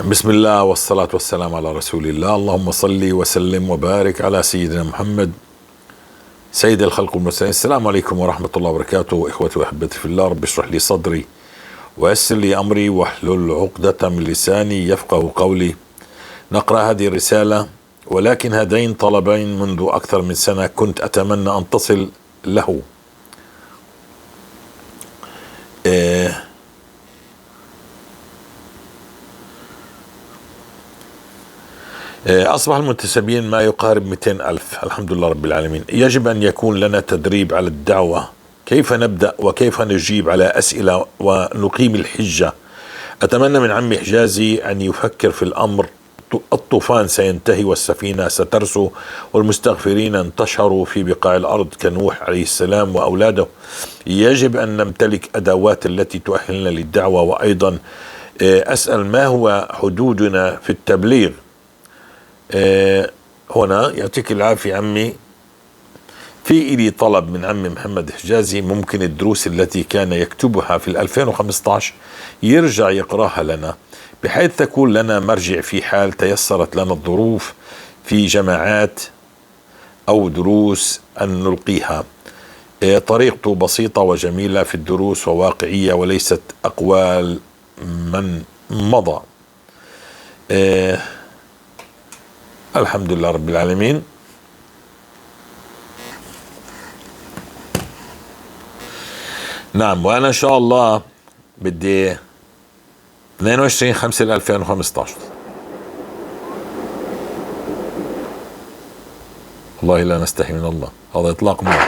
بسم الله والصلاة والسلام على رسول الله. اللهم صل وسلم وبارك على سيدنا محمد سيد الخلق والمرسلين. السلام عليكم ورحمة الله وبركاته. إخوتي وأحبتي في الله، رب اشرح لي صدري ويسر لي أمري واحلل عقدة من لساني يفقه قولي. نقرأ هذه الرسالة: ولكن هذين طلبين منذ أكثر من سنة كنت أتمنى أن تصل له. أصبح المنتسبين ما يقارب 200,000، الحمد لله رب العالمين. يجب أن يكون لنا تدريب على الدعوة، كيف نبدأ وكيف نجيب على أسئلة ونقيم الحجة. أتمنى من عمي حجازي أن يفكر في الأمر. الطوفان سينتهي والسفينة سترسو، والمستغفرين انتشروا في بقاع الأرض كنوح عليه السلام وأولاده. يجب أن نمتلك أدوات التي تؤهلنا للدعوة. وأيضا أسأل ما هو حدودنا في التبليغ. هنا يعطيك العافية عمي. في إلي طلب من عمي محمد حجازي، ممكن الدروس التي كان يكتبها في 2015 يرجع يقراها لنا، بحيث تكون لنا مرجع في حال تيسرت لنا الظروف في جماعات أو دروس أن نلقيها. طريقته بسيطة وجميلة في الدروس وواقعية، وليست أقوال من مضى. الحمد لله رب العالمين. نعم، وأنا إن شاء الله بدي 22/5/2015. والله لا نستحي من الله، هذا إطلاق نار.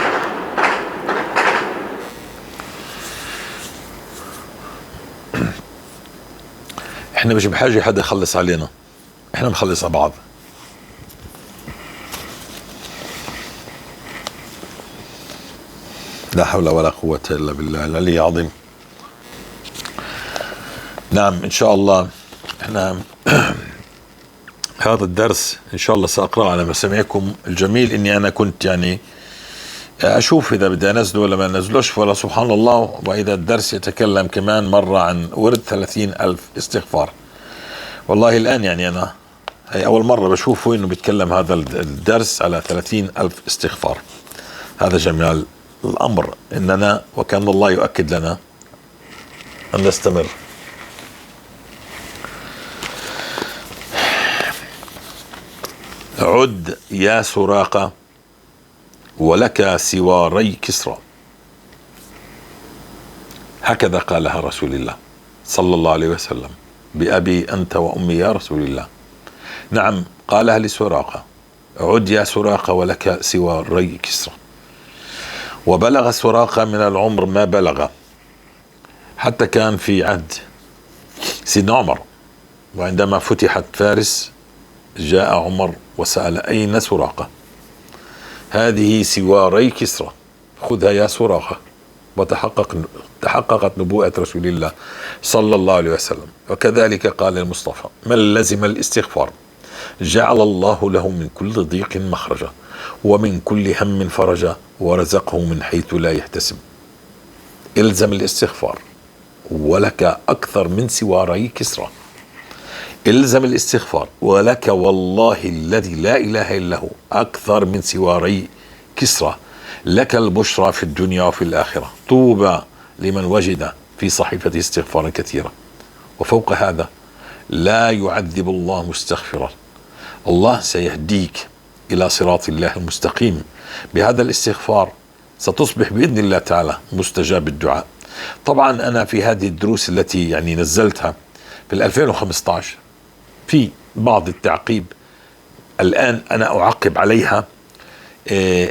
إحنا مش بحاجة حدا يخلص علينا، إحنا نخلص على بعض. لا حول ولا قوة إلا بالله العلي العظيم. نعم، إن شاء الله إحنا هذا الدرس إن شاء الله سأقرأه على مسامعكم. الجميل إني أنا كنت يعني أشوف إذا بدي أنزله ولا ما أنزلوش، ولا سبحان الله. وإذا الدرس يتكلم كمان مرة عن ورد 30,000 استغفار. والله الآن يعني أنا هي أول مرة بشوفه إنه بيتكلم هذا الدرس على 30,000 استغفار. هذا جمال الأمر، إننا وكان الله يؤكد لنا أن نستمر. عد يا سراقة ولك سواري كسرى، هكذا قالها رسول الله صلى الله عليه وسلم، بأبي أنت وأمي يا رسول الله. نعم، قالها لسراقة: عد يا سراقة ولك سواري كسرى. وبلغ سراقة من العمر ما بلغ، حتى كان في عهد سيدنا عمر، وعندما فتحت فارس جاء عمر وسأل: أين سراقة؟ هذه سواري كسرى، خذها يا سراقة. وتحققت نبوءة رسول الله صلى الله عليه وسلم. وكذلك قال المصطفى: من لزم الاستغفار جعل الله له من كل ضيق مخرجا، ومن كل هم فرجا، ورزقه من حيث لا يحتسب. الزم الاستغفار ولك أكثر من سواري كسرى. الزم الاستغفار ولك والله الذي لا إله إلا هو أكثر من سواري كسرى. لك البشرى في الدنيا وفي الآخرة. طوبى لمن وجد في صحيفته استغفارا كثيرا. وفوق هذا لا يعذب الله مستغفرا. الله سيهديك إلى صراط الله المستقيم. بهذا الاستغفار ستصبح بإذن الله تعالى مستجاب الدعاء. طبعا أنا في هذه الدروس التي يعني نزلتها في 2015 في بعض التعقيب، الآن أنا أعقب عليها،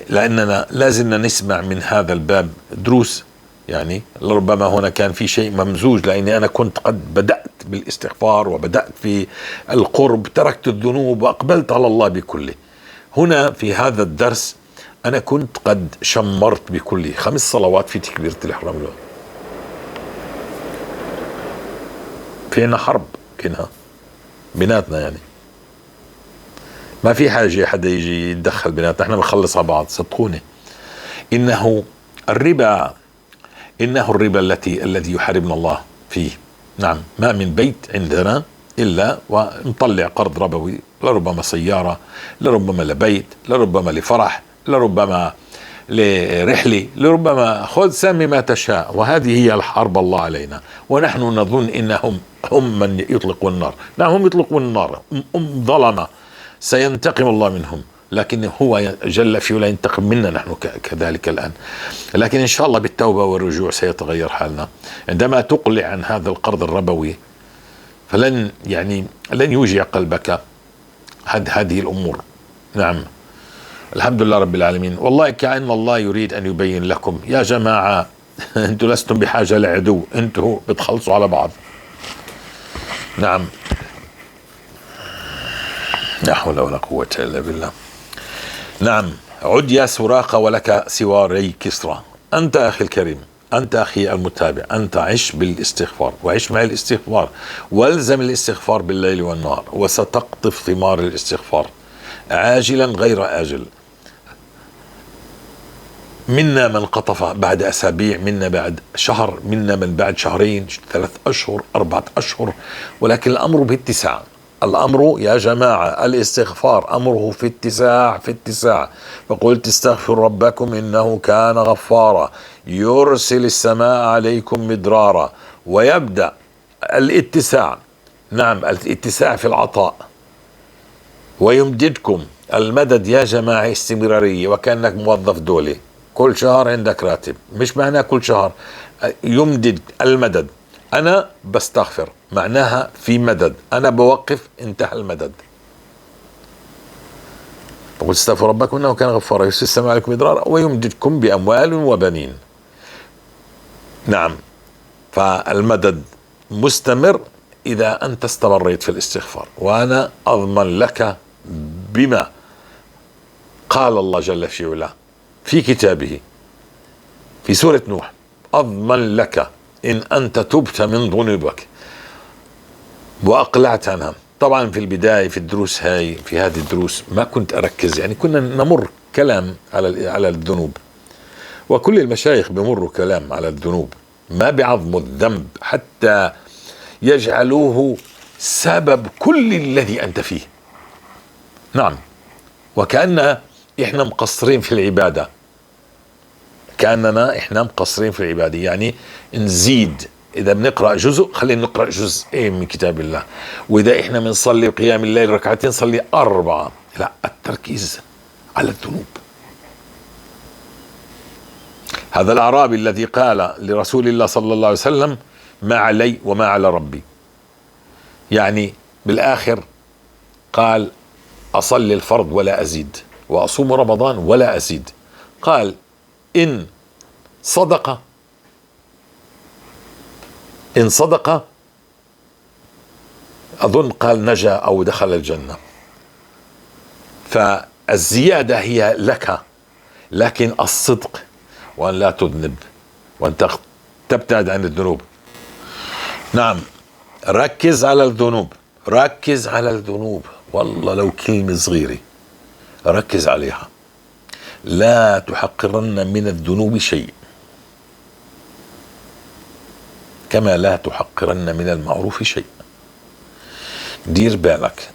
لأننا لازلنا نسمع من هذا الباب دروس. يعني لربما هنا كان في شيء ممزوج، لأني أنا كنت قد بدأت بالاستغفار وبدأت في القرب، تركت الذنوب وأقبلت على الله بكله. هنا في هذا الدرس أنا كنت قد شمرت بكله 5 صلوات في تكبيرة الإحرام. في عنا حرب كنها بيناتنا، يعني ما في حاجة حدا يجي يتدخل بيناتنا، احنا بنخلص على بعض صدقوني. إنه الربا، إنه الربا الذي يحاربنا الله فيه. نعم، ما من بيت عندنا إلا ونطلع قرض ربوي، لربما سيارة، لربما لبيت، لربما لفرح، لربما لرحلة، لربما خذ سمي ما تشاء. وهذه هي الحرب الله علينا، ونحن نظن إنهم هم من يطلقون النار. نعم هم يطلقون النار، هم ظلمة، سينتقم الله منهم، لكن هو جل في علاه ينتقم منا نحن كذلك الآن. لكن إن شاء الله بالتوبة والرجوع سيتغير حالنا. عندما تقلع عن هذا القرض الربوي فلن لن يوجع قلبك هذه الأمور. نعم الحمد لله رب العالمين. والله كأن الله يريد أن يبين لكم يا جماعة أنتم لستم بحاجة لعدو، أنتم بتخلصوا على بعض. نعم لا حول ولا قوة إلا بالله. نعم عد يا سراقة ولك سواري كسرى. أنت أخي الكريم، أنت أخي المتابع، أنت عش بالاستغفار وعش مع الاستغفار والزم الاستغفار بالليل والنهار، وستقطف ثمار الاستغفار عاجلا غير آجل. منا من قطف بعد أسابيع، منا بعد شهر، منا من بعد شهرين، 3 أشهر، 4 أشهر، ولكن الأمر باتساع. الأمر يا جماعة الاستغفار أمره في اتساع، في اتساع. فقلت استغفر ربكم إنه كان غفارا يرسل السماء عليكم مدرارا. ويبدأ الاتساع، نعم الاتساع في العطاء، ويمددكم. المدد يا جماعة استمرارية، وكأنك موظف دولي كل شهر عندك راتب، مش معناه كل شهر يمدد المدد. أنا بستغفر معناها في مدد، أنا بوقف انتهى المدد. فقل استغفروا ربكم إنه كان غفارا يرسل السماء عليكم مدرارا ويمددكم بأموال وبنين. نعم فالمدد مستمر إذا أنت استمريت في الاستغفار. وأنا أضمن لك بما قال الله جل في علاه في كتابه في سورة نوح، أضمن لك إن أنت تبت من ذنوبك وأقلعت عنها. طبعا في البداية في الدروس هاي، في هذه الدروس ما كنت أركز، يعني كنا نمر كلام على الذنوب، وكل المشايخ بمروا كلام على الذنوب، ما بيعظموا الذنب حتى يجعلوه سبب كل الذي أنت فيه. نعم وكأن إحنا مقصرين في العبادة، كأننا إحنا مقصرين في العبادة، يعني نزيد. إذا بنقرأ جزء خلينا نقرأ جزئين من كتاب الله، وإذا إحنا بنصلي قيام الليل ركعتين صلي 4. لا، التركيز على الذنوب. هذا الأعرابي الذي قال لرسول الله صلى الله عليه وسلم ما علي وما على ربي، يعني بالآخر قال أصلي الفرض ولا أزيد، وأصوم رمضان ولا أزيد. قال إن صدق، إن صدق أظن قال نجا أو دخل الجنة. فالزيادة هي لك، لكن الصدق وأن لا تذنب وأن تبتعد عن الذنوب. نعم ركز على الذنوب، ركز على الذنوب، والله لو كلمة صغيرة ركز عليها. لا تحقرن من الذنوب شيء كما لا تحقرن من المعروف شيء. دير بالك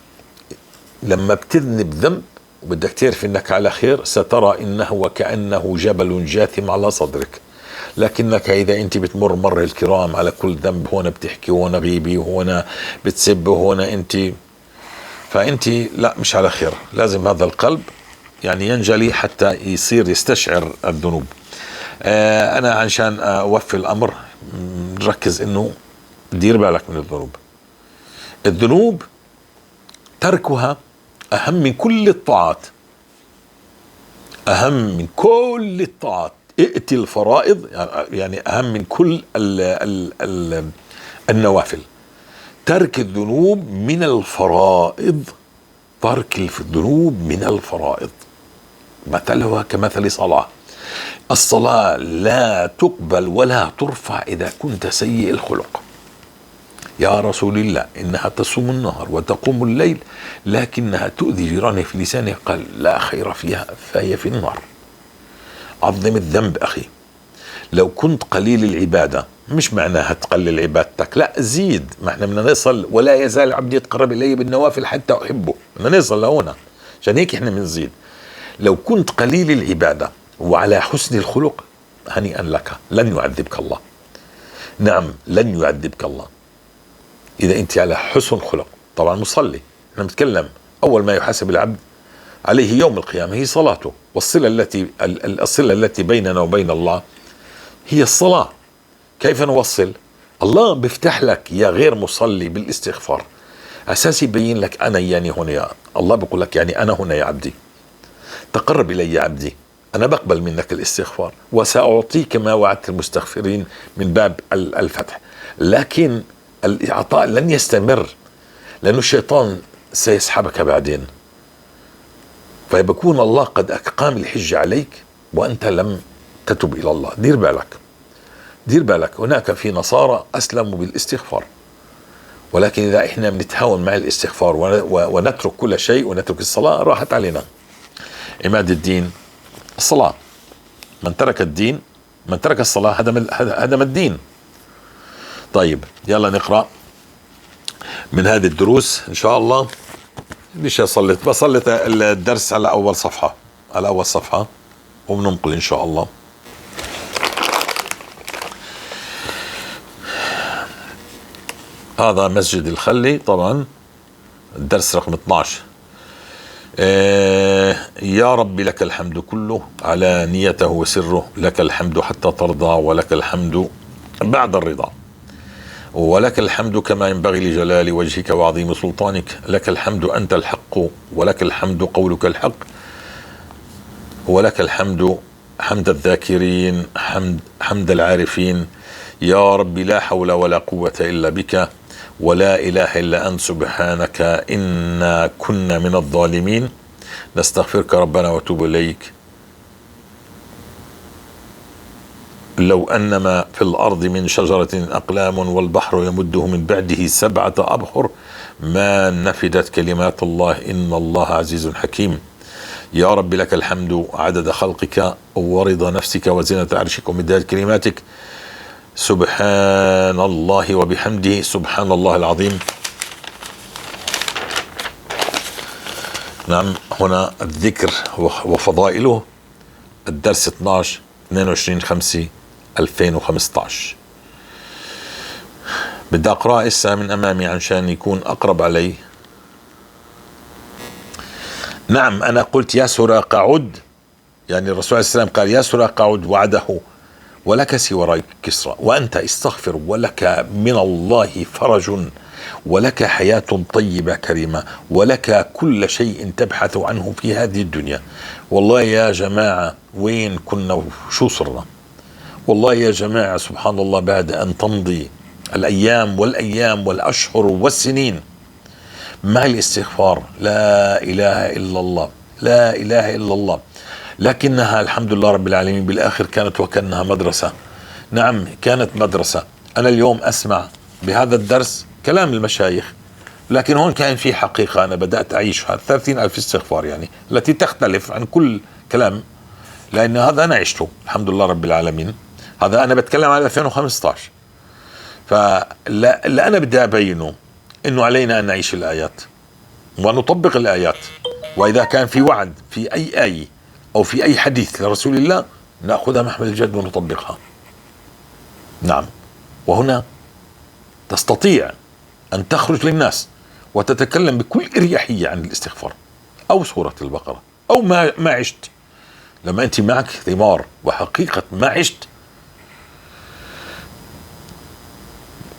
لما بتذنب ذنب وبدك تعرف انك على خير، سترى انه وكأنه جبل جاثم على صدرك. لكنك اذا انت بتمر مر الكرام على كل ذنب، هون بتحكي وهون غيبي وهون بتسب وهون انت، فانت لا مش على خير. لازم هذا القلب يعني ينجلي حتى يصير يستشعر الذنوب. انا عشان اوفي الامر نركز انه دير بالك من الذنوب. الذنوب تركها اهم من كل الطاعات، اهم من كل الطاعات. ائتي الفرائض يعني اهم من كل ال ال ال النوافل. ترك الذنوب من الفرائض، ترك الذنوب من الفرائض. مثلها كمثل صلاة، الصلاة لا تقبل ولا ترفع إذا كنت سيء الخلق. يا رسول الله إنها تصوم النهار وتقوم الليل لكنها تؤذي جيرانها في لسانها، قال لا خير فيها فهي في النار. عظم الذنب أخي. لو كنت قليل العبادة مش معناها تقلل عبادتك، لا زيد. ما احنا بدنا نصل، ولا يزال عبدي يتقرب الي بالنوافل حتى احبه، بدنا نصل لهنا، عشان هيك احنا بنزيد. لو كنت قليل العبادة وعلى حسن الخلق هنيئا لك، لن يعذبك الله. نعم لن يعذبك الله إذا أنت على حسن خلق. طبعا مصلي، احنا بنتكلم أول ما يحاسب العبد عليه يوم القيامة هي صلاته، والصلة التي بيننا وبين الله هي الصلاة. كيف نوصل؟ الله بيفتح لك يا غير مصلي بالاستغفار، أساس يبين لك أنا يعني هنا يا الله، بقول لك يعني أنا هنا يا عبدي، تقرب إلي يا عبدي، أنا بقبل منك الاستغفار وسأعطيك ما وعدت المستغفرين من باب الفتح. لكن العطاء لن يستمر، لأن الشيطان سيسحبك بعدين، فيكون الله قد أقام الحجة عليك وأنت لم تتب إلى الله. دير بالك، دير بالك. هناك في نصارى أسلموا بالاستغفار، ولكن إذا إحنا بنتهاون مع الاستغفار ونترك كل شيء ونترك الصلاة راحت علينا. عماد الدين الصلاة، من ترك الدين، من ترك الصلاة هدم الدين. طيب يلا نقرأ من هذه الدروس إن شاء الله. ليش أصلت؟ بصلت الدرس على أول صفحة، على أول صفحة، وبننقل إن شاء الله. هذا مسجد الخلي، طبعا الدرس رقم 12. يا رب لك الحمد كله على نيته وسره، لك الحمد حتى ترضى ولك الحمد بعد الرضا، ولك الحمد كما ينبغي لجلال وجهك وعظيم سلطانك، لك الحمد أنت الحق ولك الحمد قولك الحق، ولك الحمد حمد الذاكرين حمد العارفين. يا رب لا حول ولا قوة إلا بك ولا إله إلا أنت سبحانك إنا كنا من الظالمين، نستغفرك ربنا وتوب إليك. لو أنما في الأرض من شجرة أقلام والبحر يمده من بعده 7 أبحر ما نفدت كلمات الله إن الله عزيز حكيم. يا رب لك الحمد عدد خلقك ورضا نفسك وزنة عرشك ومداد كلماتك، سبحان الله وبحمده سبحان الله العظيم. نعم هنا الذكر وفضائله، الدرس 12 22/5/2015. بدي أقرأ إسا من أمامي عشان يكون أقرب علي. نعم أنا قلت يا سراقة عد، يعني الرسول عليه السلام قال يا سراقة عد وعده ولك سوى كسرى، وأنت استغفر ولك من الله فرج، ولك حياة طيبة كريمة، ولك كل شيء تبحث عنه في هذه الدنيا. والله يا جماعة وين كنا وشو صرنا؟ والله يا جماعة سبحان الله، بعد أن تمضي الأيام والأيام والأشهر والسنين مع الاستغفار، لا إله إلا الله، لا إله إلا الله. لكنها الحمد لله رب العالمين بالآخر كانت وكأنها مدرسة. نعم كانت مدرسة. أنا اليوم أسمع بهذا الدرس كلام المشايخ، لكن هون كان في حقيقة أنا بدأت أعيشها، 30,000 استغفار يعني التي تختلف عن كل كلام، لأن هذا أنا عشته الحمد لله رب العالمين. هذا أنا بتكلم على 2015. فاللي أنا بدي أبينه إنه علينا أن نعيش الآيات ونطبق الآيات، وإذا كان في وعد في أي آية أو في أي حديث لرسول الله نأخذها محمل الجد ونطبقها. نعم، وهنا تستطيع أن تخرج للناس وتتكلم بكل إريحية عن الاستغفار أو سورة البقرة أو ما عشت. لما أنت معك ثمار وحقيقة ما عشت.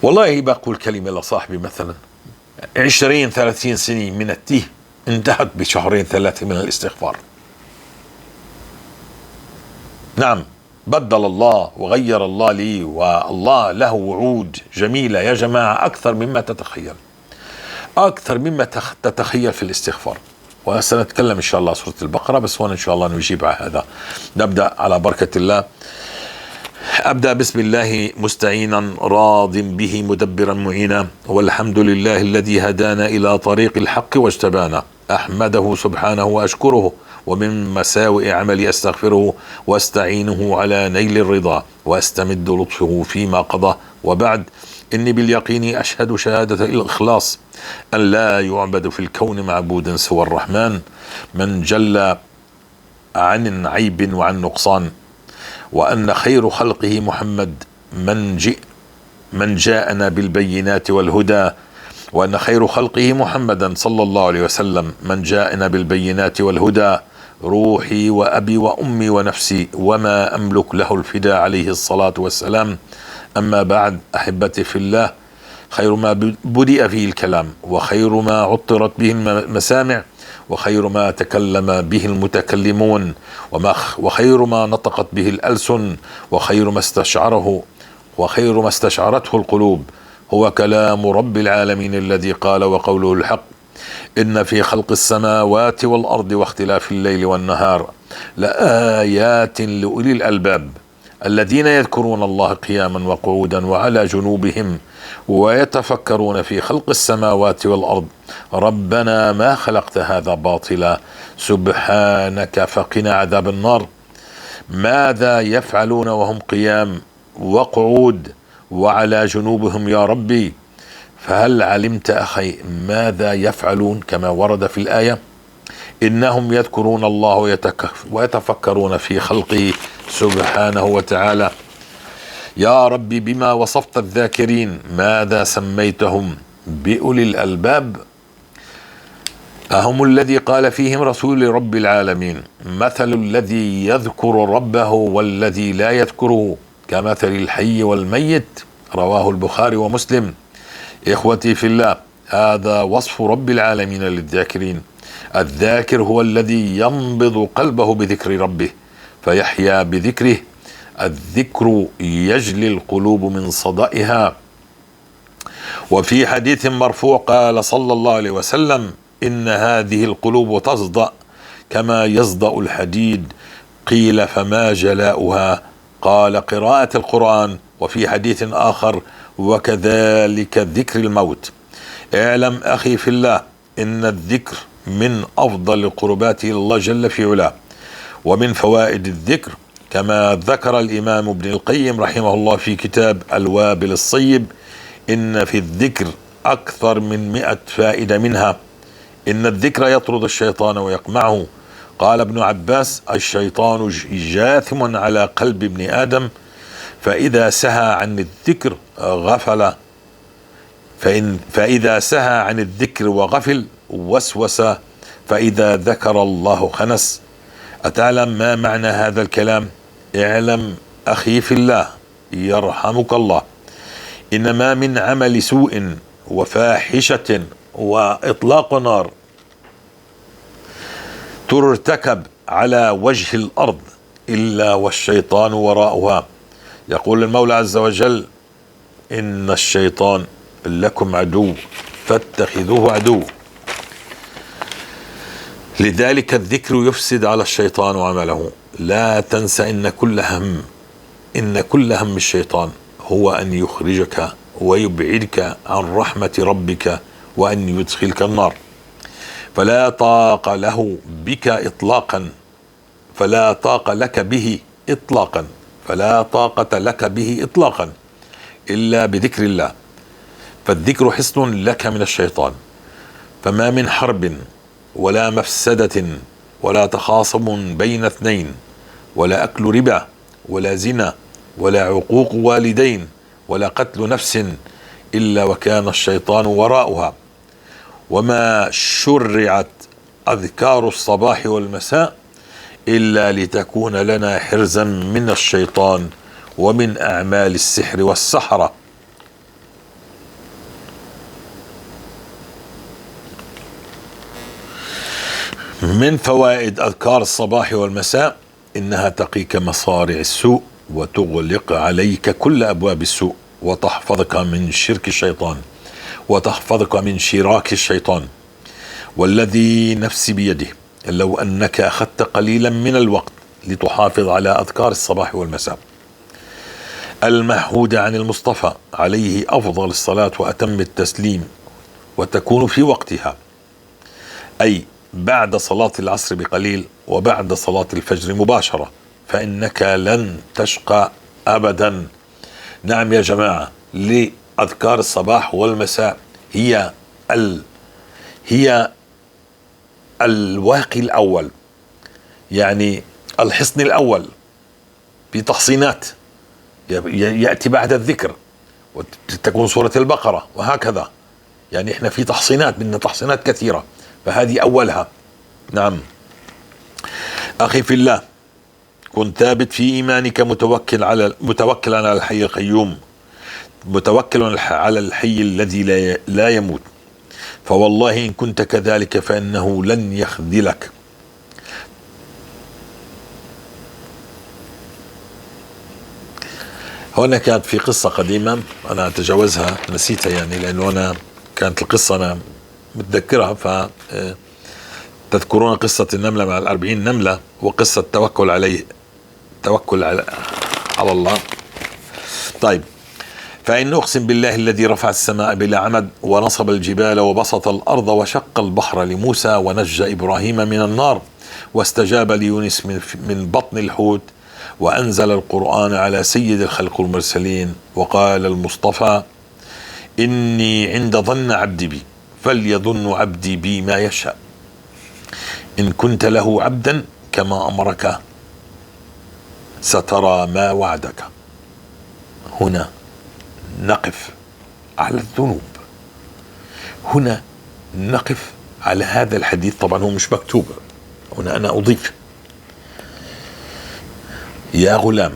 والله بقول كلمة لصاحبي مثلا، 20-30 سنة من التيه انتهت بشهرين 3 من الاستغفار. نعم بدل الله وغير الله لي، والله له وعود جميلة يا جماعة أكثر مما تتخيل، أكثر مما تتخيل في الاستغفار. وسنتكلم إن شاء الله سورة البقرة، بس هون إن شاء الله نجيب على هذا. نبدأ على بركة الله. أبدأ بسم الله مستعينا راض به مدبرا معينا، والحمد لله الذي هدانا إلى طريق الحق واجتبانا، أحمده سبحانه وأشكره ومن مساوئ عملي، أستغفره وأستعينه على نيل الرضا وأستمد لطفه فيما قضى. وبعد، إني باليقين أشهد شهادة الإخلاص أن لا يعبد في الكون معبود سوى الرحمن من جل عن عيب وعن نقصان، وأن خير خلقه محمد من جاءنا بالبينات والهدى، وأن خير خلقه محمدا صلى الله عليه وسلم من جاءنا بالبينات والهدى، روحي وأبي وأمي ونفسي وما أملك له الفداء عليه الصلاة والسلام. أما بعد، أحبتي في الله، خير ما بدأ فيه الكلام، وخير ما عطرت به المسامع، وخير ما تكلم به المتكلمون، وخير ما نطقت به الألسن، وخير ما استشعرته القلوب، هو كلام رب العالمين الذي قال وقوله الحق: إن في خلق السماوات والأرض واختلاف الليل والنهار لآيات لأولي الألباب الذين يذكرون الله قياما وقعودا وعلى جنوبهم ويتفكرون في خلق السماوات والأرض ربنا ما خلقت هذا باطلا سبحانك فقنا عذاب النار. ماذا يفعلون وهم قيام وقعود وعلى جنوبهم يا ربي؟ فهل علمت أخي ماذا يفعلون كما ورد في الآية؟ إنهم يذكرون الله ويتفكرون في خلقه سبحانه وتعالى. يا ربي بما وصفت الذاكرين ماذا سميتهم؟ بأولي الألباب. أهم الذي قال فيهم رسول رب العالمين: مثل الذي يذكر ربه والذي لا يذكره كمثل الحي والميت، رواه البخاري ومسلم. إخوتي في الله، هذا وصف رب العالمين للذاكرين. الذاكر هو الذي ينبض قلبه بذكر ربه فيحيا بذكره. الذكر يجلي القلوب من صدائها. وفي حديث مرفوع قال صلى الله عليه وسلم: إن هذه القلوب تصدأ كما يصدأ الحديد. قيل: فما جلاؤها؟ قال: قراءة القرآن. وفي حديث آخر: وكذلك ذكر الموت. اعلم أخي في الله إن الذكر من أفضل القربات إلى الله جل في علاه. ومن فوائد الذكر كما ذكر الإمام ابن القيم رحمه الله في كتاب الوابل الصيب إن في الذكر أكثر من 100 فائدة، منها إن الذكر يطرد الشيطان ويقمعه. قال ابن عباس: الشيطان جاثم على قلب ابن آدم، فإذا سهى عن الذكر غفل، فإذا سهى عن الذكر وغفل وسوس، فإذا ذكر الله خنس. أتعلم ما معنى هذا الكلام؟ اعلم أخي في الله يرحمك الله، إن ما من عمل سوء وفاحشة وإطلاق نار ترتكب على وجه الأرض إلا والشيطان وراءها. يقول المولى عز وجل: إن الشيطان لكم عدو فاتخذوه عدو. لذلك الذكر يفسد على الشيطان عمله. لا تنسى إن كل هم الشيطان هو أن يخرجك ويبعدك عن رحمة ربك وأن يدخلك النار، فلا طاق له بك إطلاقا، فلا طاق لك به إطلاقا، فلا طاقة لك به إطلاقا إلا بذكر الله. فالذكر حصن لك من الشيطان. فما من حرب ولا مفسدة ولا تخاصم بين اثنين ولا أكل ربا ولا زنا ولا عقوق والدين ولا قتل نفس إلا وكان الشيطان وراءها. وما شرعت أذكار الصباح والمساء إلا لتكون لنا حرزا من الشيطان ومن أعمال السحر والسحرة. من فوائد أذكار الصباح والمساء إنها تقيك مصارع السوء وتغلق عليك كل أبواب السوء وتحفظك من شرك الشيطان وتحفظك من شراك الشيطان. والذي نفسي بيده لو أنك أخذت قليلا من الوقت لتحافظ على أذكار الصباح والمساء المعهودة عن المصطفى عليه أفضل الصلاة وأتم التسليم، وتكون في وقتها، أي بعد صلاة العصر بقليل وبعد صلاة الفجر مباشرة، فإنك لن تشقى أبدا. نعم يا جماعة، لأذكار الصباح والمساء هي الواقي الأول، يعني الحصن الأول في تحصينات يأتي بعد الذكر، وتكون سورة البقرة وهكذا. يعني احنا في تحصينات، بدنا تحصينات كثيرة، فهذه أولها. نعم أخي في الله، كن ثابت في إيمانك، متوكلا على الحي القيوم، متوكلا على الحي الذي لا يموت، فوالله إن كنت كذلك فإنه لن يخذلك. هنا كانت في قصة قديمة أنا أتجاوزها، نسيتها يعني، لأنه أنا كانت القصة أنا متذكرها. تذكرون قصة النملة مع 40 نملة، وقصة التوكل عليه، توكل على الله. طيب، فإن أقسم بالله الذي رفع السماء بلا عمد ونصب الجبال وبسط الأرض وشق البحر لموسى ونجى إبراهيم من النار واستجاب ليونس من بطن الحوت وأنزل القرآن على سيد الخلق المرسلين، وقال المصطفى: إني عند ظن عبدي بي فليظن عبدي بي ما يشاء، إن كنت له عبدا كما أمرك سترى ما وعدك. هنا نقف على الذنوب، هنا نقف على هذا الحديث. طبعا هو مش مكتوب هنا، أنا أضيف: يا غلام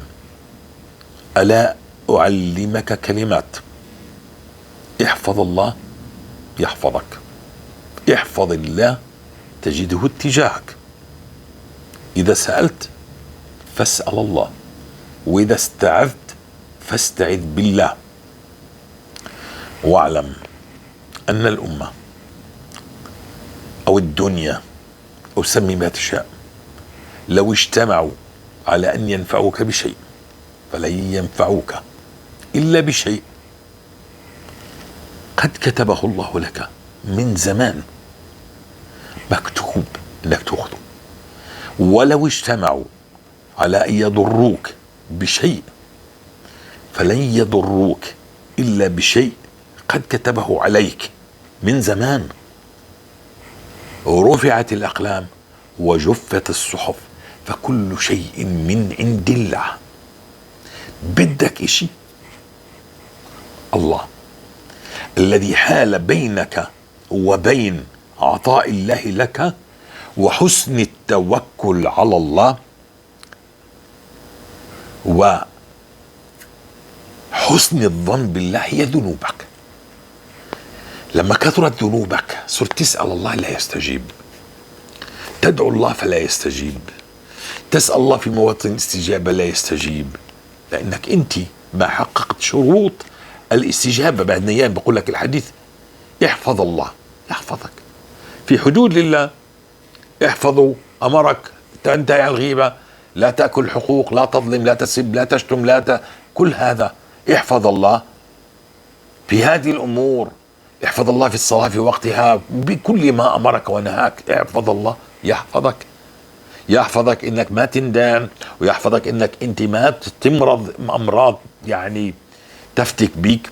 ألا أعلمك كلمات، احفظ الله يحفظك، احفظ الله تجده اتجاهك، إذا سألت فاسأل الله، وإذا استعذت فاستعذ بالله. واعلم أن الأمة أو الدنيا أو سمي ما تشاء لو اجتمعوا على أن ينفعوك بشيء فلن ينفعوك إلا بشيء قد كتبه الله لك من زمان، مكتوب أنك تأخذه. ولو اجتمعوا على أن يضروك بشيء فلن يضروك إلا بشيء قد كتبه عليك من زمان. رفعت الأقلام وجفت الصحف، فكل شيء من عند الله. بدك إشي؟ الله الذي حال بينك وبين عطاء الله لك وحسن التوكل على الله وحسن الظن بالله هي ذنوبك. لما كثرت ذنوبك صرت تسأل الله لا يستجيب، تدعو الله فلا يستجيب، تسأل الله في مواطن استجابة لا يستجيب، لأنك أنت ما حققت شروط الاستجابة. بعد أيام بقول لك الحديث: احفظ الله يحفظك، في حدود لله، احفظوا أمرك، تنتهي عن الغيبة، لا تأكل حقوق، لا تظلم، لا تسب، لا تشتم، كل هذا احفظ الله في هذه الأمور. احفظ الله في الصلاة في وقتها، بكل ما أمرك ونهاك. احفظ الله يحفظك، يحفظك إنك ما تندم، ويحفظك إنك أنت ما تمرض أمراض يعني تفتك بيك،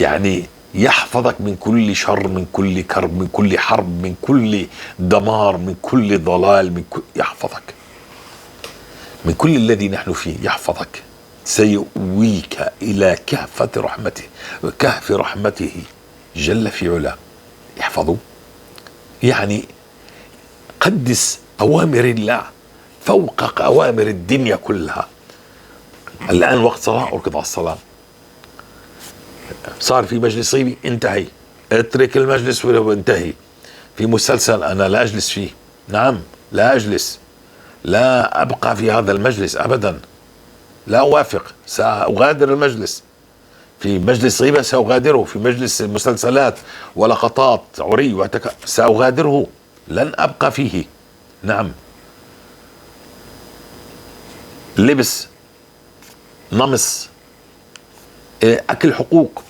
يعني يحفظك من كل شر، من كل كرب، من كل حرب، من كل دمار، من كل ضلال، من كل، يحفظك من كل الذي نحن فيه، يحفظك. سيؤويك إلى كهفة رحمته، كهف رحمته جل في علاه. احفظوا، يعني قدس أوامر الله فوق أوامر الدنيا كلها. الآن وقت صلاة، أركض على الصلاة. صار في مجلس صيبي، انتهي، اترك المجلس وانتهي. في مسلسل أنا لا أجلس فيه، نعم لا أجلس، لا أبقى في هذا المجلس أبدا، لا أوافق، سأغادر المجلس. في مجلس غيبة سأغادره، في مجلس مسلسلات ولقطات عري سأغادره، لن أبقى فيه. نعم، لبس، نمص، أكل حقوق،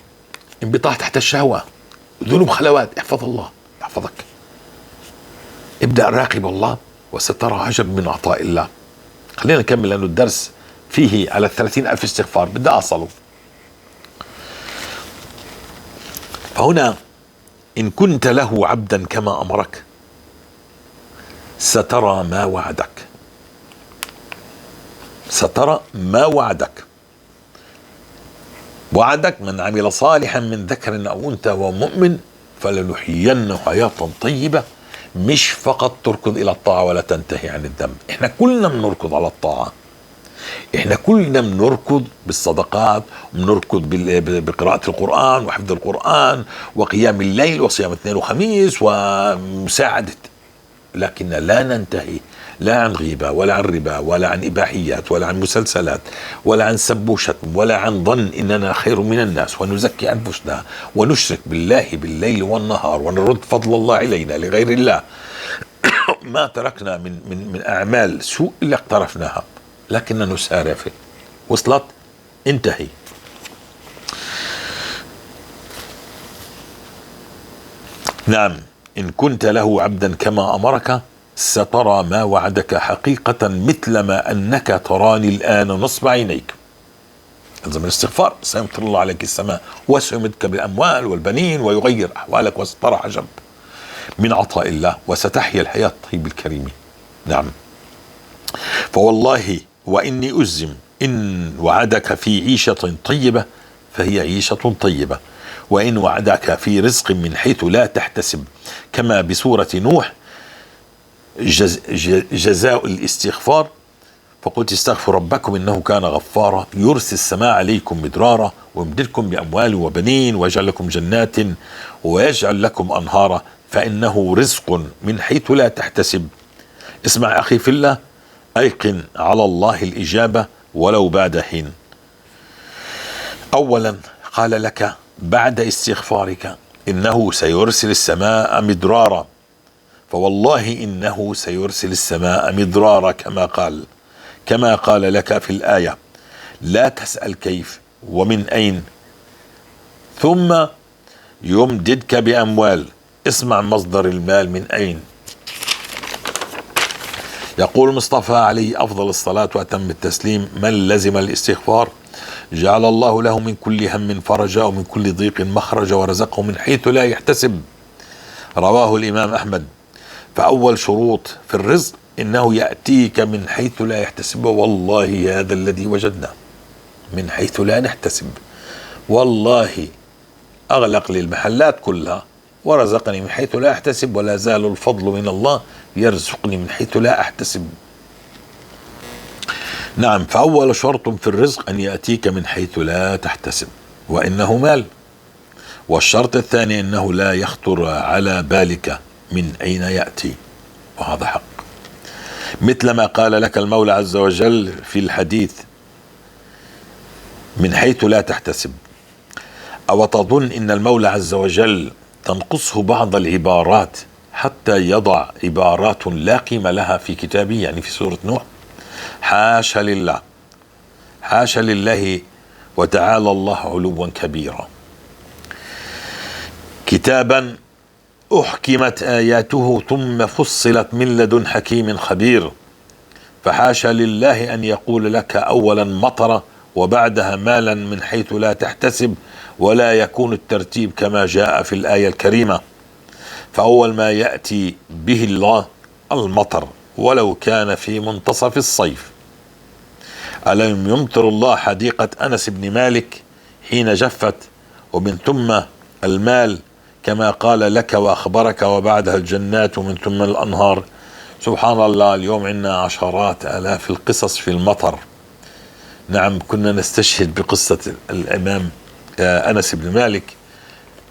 انبطاح تحت الشهوة، ذنوب خلوات. احفظ الله يحفظك. ابدأ راقب الله وسترى عجب من عطاء الله. خلينا نكمل لأنه الدرس فيه على 30,000 استغفار بدي أصله. فهنا إن كنت له عبدا كما أمرك سترى ما وعدك، سترى ما وعدك. وعدك من عمل صالحا من ذكر أو أنثى ومؤمن فلنحيينه حياة طيبة. مش فقط تركض إلى الطاعة ولا تنتهي عن الذنب، إحنا كلنا بنركض على الطاعة، إحنا كلنا بنركض بالصدقات، بنركض بقراءة القرآن وحفظ القرآن وقيام الليل وصيام اثنين وخميس ومساعدة، لكن لا ننتهي لا عن غيبة ولا عن ربا ولا عن إباحيات ولا عن مسلسلات ولا عن سب وشتم ولا عن ظن إننا خير من الناس، ونزكي أنفسنا ونشرك بالله بالليل والنهار ونرد فضل الله علينا لغير الله. ما تركنا من من من أعمال سوء إلا اقترفناها، لكننا نسارع فيه. وصلت؟ انتهي. نعم، إن كنت له عبدا كما أمرك سترى ما وعدك حقيقة مثلما أنك تراني الآن نصب عينيك. الزم الاستغفار، سيمطر الله عليك السماء وسيمدك بالأموال والبنين ويغير أحوالك، وسترى عجب من عطاء الله وستحيا الحياة الطيبة الكريمة. نعم، فوالله وإني أجزم إن وعدك في عيشة طيبة فهي عيشة طيبة، وإن وعدك في رزق من حيث لا تحتسب كما بسورة نوح جزاء الاستغفار، فقلت استغفر ربكم إنه كان غفارا يرسل السماء عليكم مدرارا ويمددكم بأموال وبنين ويجعل لكم جنات ويجعل لكم أنهارا، فإنه رزق من حيث لا تحتسب. اسمع أخي في الله، أيقن على الله الإجابة ولو بعد حين. أولا قال لك بعد استغفارك إنه سيرسل السماء مدرارا، فوالله إنه سيرسل السماء مدرارا كما قال لك في الآية، لا تسأل كيف ومن أين. ثم يمددك بأموال، اسمع مصدر المال من أين. يقول المصطفى عليه أفضل الصلاة وأتم التسليم: من لزم الاستغفار جعل الله له من كل هم فرجا ومن كل ضيق مخرجا ورزقه من حيث لا يحتسب. رواه الإمام أحمد. فأول شروط في الرزق إنه يأتيك من حيث لا يحتسب. والله هذا الذي وجدناه، من حيث لا نحتسب. والله أغلق لي المحلات كلها ورزقني من حيث لا أحتسب، ولا زال الفضل من الله يرزقني من حيث لا أحتسب. نعم، فأول شرط في الرزق أن يأتيك من حيث لا تحتسب، وإنه مال. والشرط الثاني أنه لا يخطر على بالك من أين يأتي، وهذا حق، مثل ما قال لك المولى عز وجل في الحديث: من حيث لا تحتسب. أو تظن إن المولى عز وجل تنقصه بعض العبارات حتى يضع عبارات لا قيمة لها في كتابه، يعني في سورة نوح؟ حاشا لله، حاشا لله وتعالى الله علوا كبيرا. كتابا أحكمت آياته ثم فصلت من لدن حكيم خبير. فحاشا لله أن يقول لك أولا مطرة وبعدها مالا من حيث لا تحتسب، ولا يكون الترتيب كما جاء في الآية الكريمة. فأول ما يأتي به الله المطر ولو كان في منتصف الصيف. ألم يمطر الله حديقة أنس بن مالك حين جفت، ومن ثم المال كما قال لك وأخبرك، وبعدها الجنات ومن ثم الأنهار. سبحان الله، اليوم عندنا عشرات آلاف القصص في المطر. نعم، كنا نستشهد بقصة الإمام أنس بن مالك.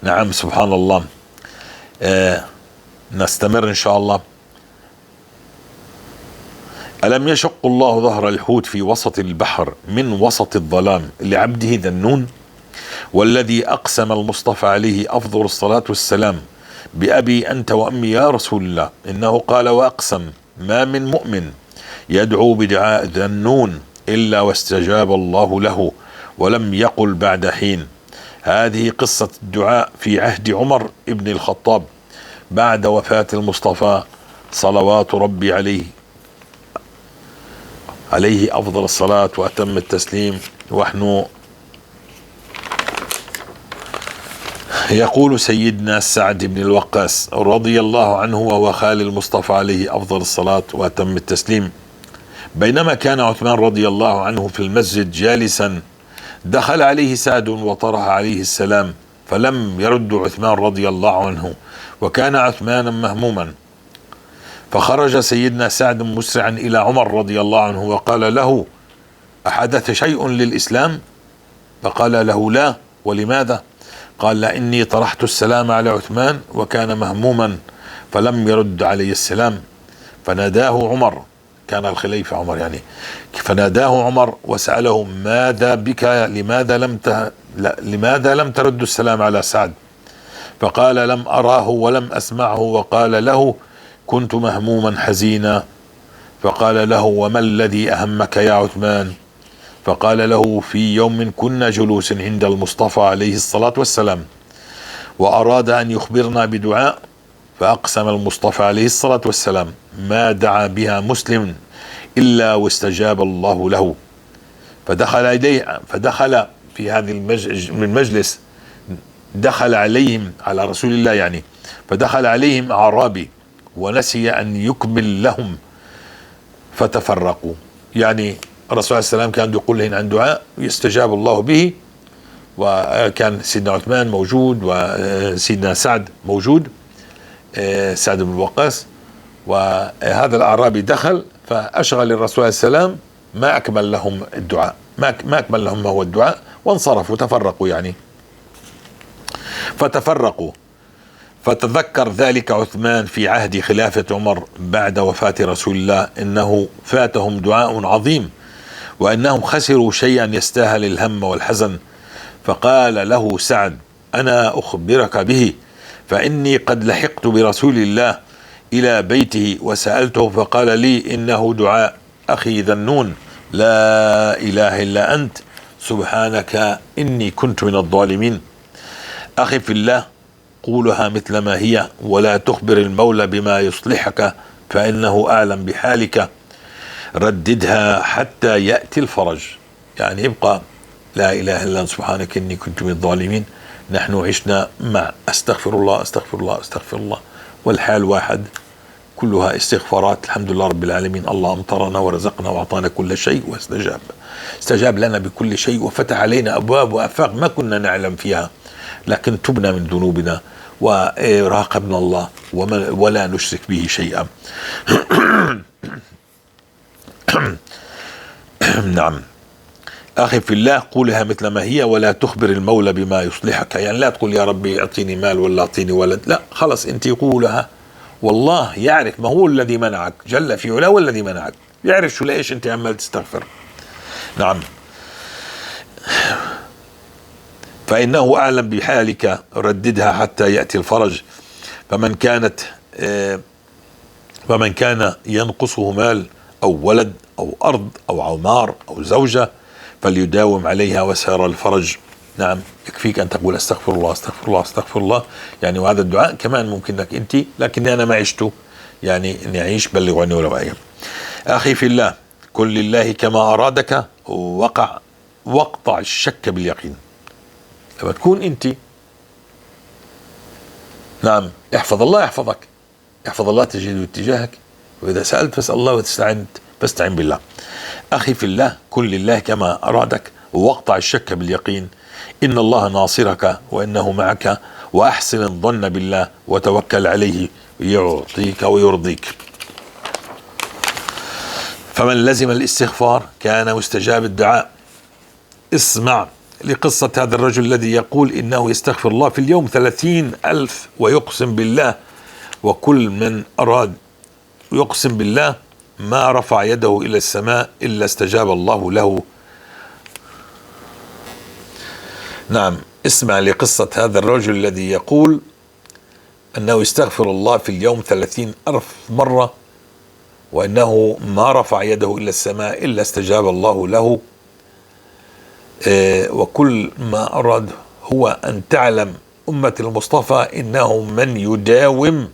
نعم، سبحان الله. نستمر إن شاء الله. ألم يشق الله ظهر الحوت في وسط البحر من وسط الظلام لعبده ذنون، والذي أقسم المصطفى عليه أفضل الصلاة والسلام بأبي أنت وأمي يا رسول الله، إنه قال وأقسم: ما من مؤمن يدعو بدعاء ذنون إلا واستجاب الله له ولم يقل بعد حين. هذه قصة الدعاء في عهد عمر ابن الخطاب بعد وفاة المصطفى صلوات ربي عليه أفضل الصلاة وأتم التسليم. ونحن يقول سيدنا سعد بن الوقاص رضي الله عنه وهو خال المصطفى عليه أفضل الصلاة وأتم التسليم: بينما كان عثمان رضي الله عنه في المسجد جالسا دخل عليه سعد وطرح عليه السلام، فلم يرد عثمان رضي الله عنه، وكان عثمان مهموما. فخرج سيدنا سعد مسرعا إلى عمر رضي الله عنه وقال له: أحدث شيء للإسلام؟ فقال له: لا. ولماذا؟ قال: لإني طرحت السلام على عثمان وكان مهموما فلم يرد علي السلام. فناداه عمر، كان الخليفة عمر يعني، فناداه عمر وسأله: ماذا بك؟ لماذا لم ترد السلام على سعد؟ فقال: لم أراه ولم أسمعه. وقال له: كنت مهموما حزينا. فقال له: وما الذي أهمك يا عثمان؟ فقال له: في يوم كنا جلوس عند المصطفى عليه الصلاة والسلام وأراد أن يخبرنا بدعاء، فأقسم المصطفى عليه الصلاة والسلام ما دعا بها مسلم إلا واستجاب الله له. فدخل في هذا المجلس، دخل عليهم على رسول الله يعني، فدخل عليهم أعرابي ونسي أن يكمل لهم فتفرقوا. يعني الرسول عليه السلام كان يقول لهم عن دعاء يستجاب الله به، وكان سيدنا عثمان موجود وسيدنا سعد موجود، سعد بن الوقاص، وهذا الأعرابي دخل فأشغل الرسول عليه السلام، ما أكمل لهم الدعاء، ما أكمل لهم ما هو الدعاء، وانصرفوا تفرقوا يعني، فتفرقوا. فتذكر ذلك عثمان في عهد خلافة عمر بعد وفاة رسول الله إنه فاتهم دعاء عظيم وأنهم خسروا شيئا يستاهل الهم والحزن. فقال له سعد: أنا أخبرك به، فإني قد لحقت برسول الله إلى بيته وسألته فقال لي إنه دعاء أخي ذنون: لا إله إلا أنت سبحانك إني كنت من الظالمين. أخي في الله، قولها مثل ما هي، ولا تخبر المولى بما يصلحك فإنه أعلم بحالك. رددها حتى يأتي الفرج. يعني يبقى لا إله إلا أنت سبحانك إني كنت من الظالمين. نحن عشنا مع أستغفر الله أستغفر الله أستغفر الله، والحال واحد، كلها استغفارات. الحمد لله رب العالمين، الله أمطرنا ورزقنا وأعطانا كل شيء واستجاب، استجاب لنا بكل شيء وفتح علينا أبواب وآفاق ما كنا نعلم فيها، لكن تبنا من ذنوبنا وراقبنا الله ولا نشرك به شيئا. نعم أخي في الله، قولها مثل ما هي ولا تخبر المولى بما يصلحك. يعني لا تقول يا ربي أعطيني مال ولا أعطيني ولد، لا خلص أنت قولها، والله يعرف ما هو الذي منعك، جل في علاه هو الذي منعك، يعرف شو ليش أنت عمال تستغفر. نعم، فإنه أعلم بحالك، رددها حتى يأتي الفرج. فمن كان ينقصه مال أو ولد أو أرض أو عمار أو زوجة فليداوم عليها وسيرى الفرج. نعم، يكفيك أن تقول أستغفر الله أستغفر الله أستغفر الله، يعني وهذا الدعاء كمان ممكن لك أنت، لكني أنا ما عشته، يعني إني أعيش بلغ عني ولو آية. أخي في الله، كن لله كما أرادك، واقطع الشك باليقين. لما تكون أنت، نعم، احفظ الله يحفظك، احفظ الله تجده اتجاهك، وإذا سألت فاسأل الله واستعنت فاستعن بالله. أخي في الله، كن لله كما أرادك واقطع الشك باليقين، إن الله ناصرك وإنه معك، وأحسن الظن بالله وتوكل عليه يعطيك ويرضيك. فمن لزم الاستغفار كان مستجاب الدعاء. اسمع لقصة هذا الرجل الذي يقول إنه يستغفر الله في اليوم 30,000 ويقسم بالله، وكل من أراد يقسم بالله ما رفع يده إلى السماء إلا استجاب الله له. نعم، اسمع لقصة هذا الرجل الذي يقول أنه يستغفر الله في اليوم 30,000 مرة، وأنه ما رفع يده إلى السماء إلا استجاب الله له. وكل ما أراد هو أن تعلم أمة المصطفى إنه من يداوم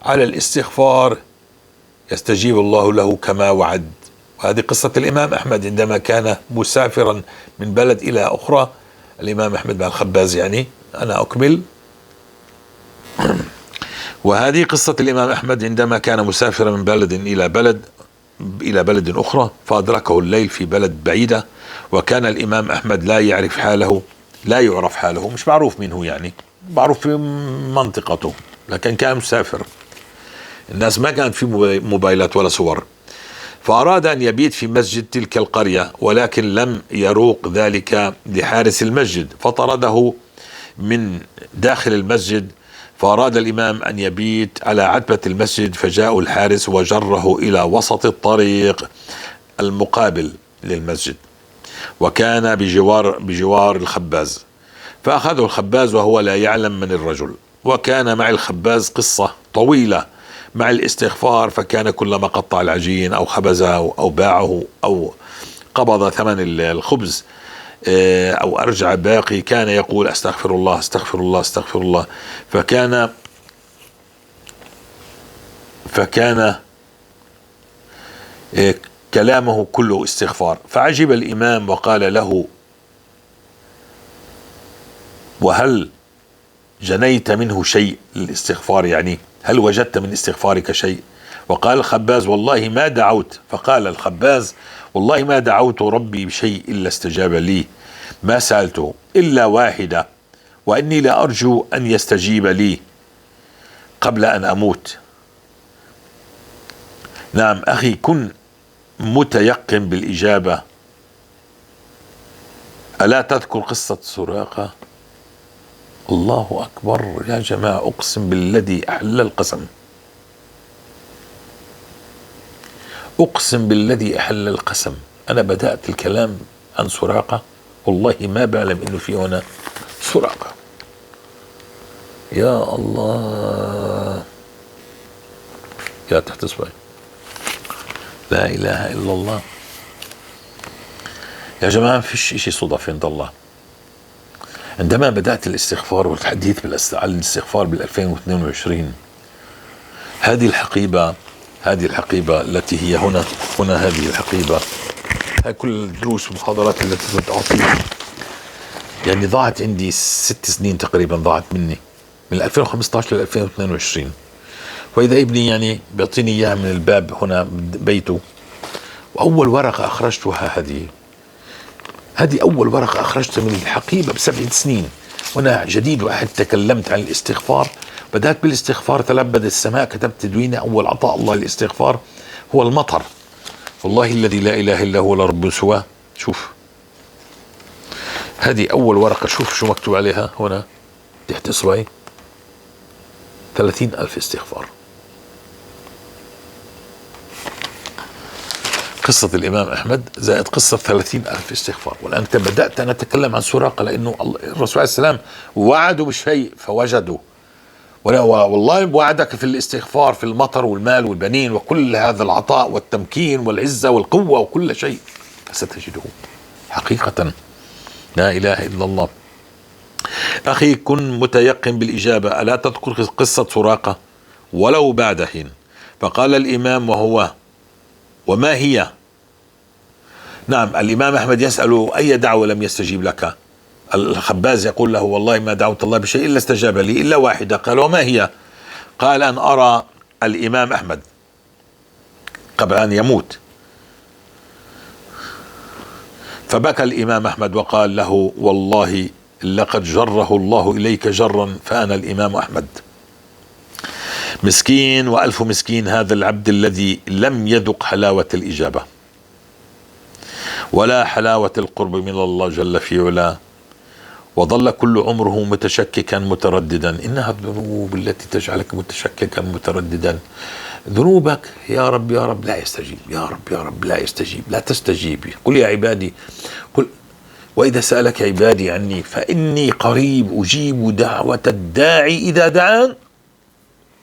على الاستغفار يستجيب الله له كما وعد. وهذه قصة الإمام أحمد عندما كان مسافرا من بلد إلى أخرى، الإمام أحمد مع الخباز يعني. أنا أكمل. وهذه قصة الإمام أحمد عندما كان مسافرا من بلد إلى بلد أخرى، فأدركه الليل في بلد بعيدة، وكان الإمام أحمد لا يعرف حاله، لا يعرف حاله، مش معروف مين هو يعني، معروف في منطقته، لكن كان مسافر، الناس ما كانت في موبايلات ولا صور. فأراد أن يبيت في مسجد تلك القرية، ولكن لم يروق ذلك لحارس المسجد، فطرده من داخل المسجد. فأراد الإمام أن يبيت على عتبة المسجد، فجاء الحارس وجره إلى وسط الطريق المقابل للمسجد، وكان بجوار الخباز، فأخذه الخباز وهو لا يعلم من الرجل. وكان مع الخباز قصة طويلة مع الاستغفار، فكان كلما قطع العجين أو خبزه أو باعه أو قبض ثمن الخبز أو أرجع باقي، كان يقول أستغفر الله أستغفر الله أستغفر الله. فكان كلامه كله استغفار. فعجب الإمام وقال له: وهل جنيت منه شيء للاستغفار؟ يعني هل وجدت من استغفارك شيء؟ وقال الخباز: والله ما دعوت. فقال الخباز: والله ما دعوت ربي بشيء إلا استجاب لي، ما سألته إلا واحدة، وإني لأرجو أن يستجيب لي قبل أن أموت. نعم أخي، كن متيقن بالإجابة. ألا تذكر قصة سراقة؟ الله أكبر يا جماعة، أقسم بالذي أحل القسم، أقسم بالذي أحل القسم، أنا بدأت الكلام عن سراقة والله ما بعلم إنه في هنا سراقة. يا الله، يا تحت إصبعي، لا إله إلا الله. يا جماعة فيش إشي صدف عند الله. عندما بدأت الاستغفار والحديث عن الاستغفار بال2022، هذه الحقيبة التي هي هنا، هذه الحقيبة، هاي كل الدروس والمحاضرات التي كنت أعطيها، يعني ضاعت عندي 6 سنين تقريبا، ضاعت مني من 2015 ل 2022. وإذا ابني يعني بيعطيني إياها من الباب هنا بيته، وأول ورقة أخرجتها هذه أول ورقة أخرجتها من الحقيبة ب7 سنين، وأنا جديد وأحد تكلمت عن الاستغفار. بدأت بالاستغفار، تلبد السماء، كتبت تدوينة أول عطاء الله الاستغفار هو المطر، والله الذي لا إله إلا هو لا رب سواه. شوف هذه أول ورقة، شوف شو مكتوب عليها هنا تحت إصبعي، 30,000 استغفار. قصة الإمام أحمد زائد قصة 30,000 استغفار. والآن بدأت أن أتكلم عن سراقة، لأنه الرسول عليه السلام وعدوا بشيء فوجدوا، والله وعدك في الاستغفار في المطر والمال والبنين وكل هذا العطاء والتمكين والعزة والقوة وكل شيء ستجده حقيقة. لا إله إلا الله. أخي كن متيقن بالإجابة. ألا تذكر قصة سراقة ولو بعد حين؟ فقال الإمام وهو وما هي؟ نعم، الإمام أحمد يسأل أي دعوة لم يستجيب لك؟ الخباز يقول له والله ما دعوت الله بشيء إلا استجاب لي إلا واحدة. قال وما هي؟ قال أن أرى الإمام أحمد قبل أن يموت. فبكى الإمام أحمد وقال له والله لقد جره الله إليك جرا فأنا الإمام أحمد. مسكين وألف مسكين هذا العبد الذي لم يذق حلاوة الإجابة ولا حلاوة القرب من الله جل في علاه، وظل كل عمره متشككا مترددا. إنها الذنوب التي تجعلك متشككا مترددا. ذنوبك يا رب يا رب لا يستجيب، يا رب يا رب لا يستجيب، لا تستجيب. قل يا عبادي، قل وإذا سألك عبادي عني فإني قريب أجيب دعوة الداعي إذا دعان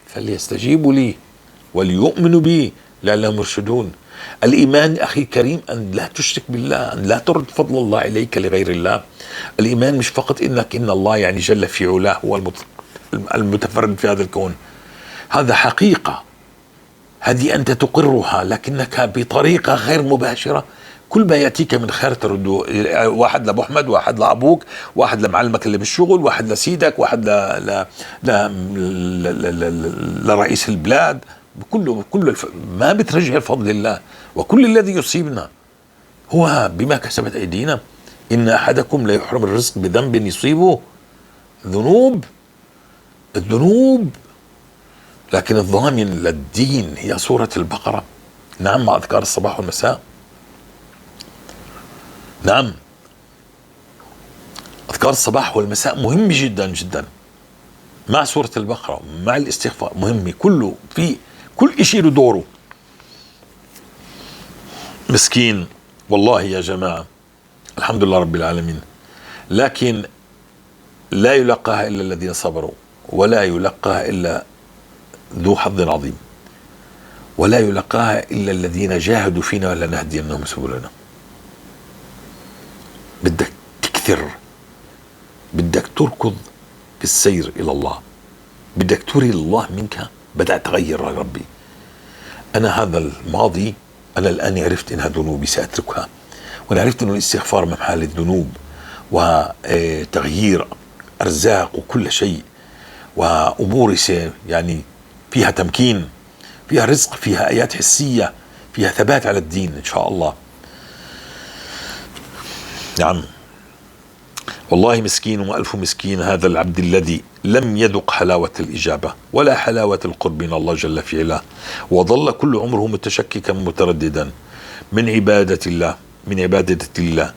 فليستجيبوا لي وليؤمنوا بي لعلهم يرشدون. الإيمان أخي الكريم أن لا تشرك بالله، أن لا ترد فضل الله إليك لغير الله. الإيمان مش فقط إنك إن الله يعني جل في علاه هو المتفرد في هذا الكون، هذا حقيقة، هذه أنت تقرها لكنك بطريقة غير مباشرة. كل ما يأتيك من خير ترده، واحد لأبو أحمد، واحد لأبوك، واحد لمعلمك اللي بالشغل، واحد لسيدك، واحد لرئيس البلاد، كله ما بترجع الفضل لله. وكل الذي يصيبنا هو بما كسبت أيدينا. إن أحدكم لا يحرم الرزق بذنب يصيبه، ذنوب، الذنوب. لكن الضامن للدين هي سورة البقرة، نعم، مع أذكار الصباح والمساء، نعم، أذكار الصباح والمساء مهم جدا جدا، مع سورة البقرة، مع الاستغفار، مهم كله، في كل شيء له دوره. مسكين والله يا جماعة، الحمد لله رب العالمين. لكن لا يلقاها إلا الذين صبروا، ولا يلقاها إلا ذو حظ عظيم، ولا يلقاها إلا الذين جاهدوا فينا لنهدينهم سبلنا. بدك تكثر، بدك تركض في السير إلى الله، بدك تري الله منك. بدأت أغير يا ربي، أنا هذا الماضي أنا الآن عرفت إنها ذنوبي سأتركها، وأنا عرفت إنه الاستغفار ممحى للذنوب وتغيير أرزاق وكل شيء، وأموري يعني فيها تمكين، فيها رزق، فيها آيات حسية، فيها ثبات على الدين إن شاء الله. نعم والله مسكين وألف مسكين هذا العبد الذي لم يذق حلاوة الإجابة ولا حلاوة القرب من الله جل في علاه، وظل كل عمره متشككا مترددا من عبادة الله، من عبادة الله.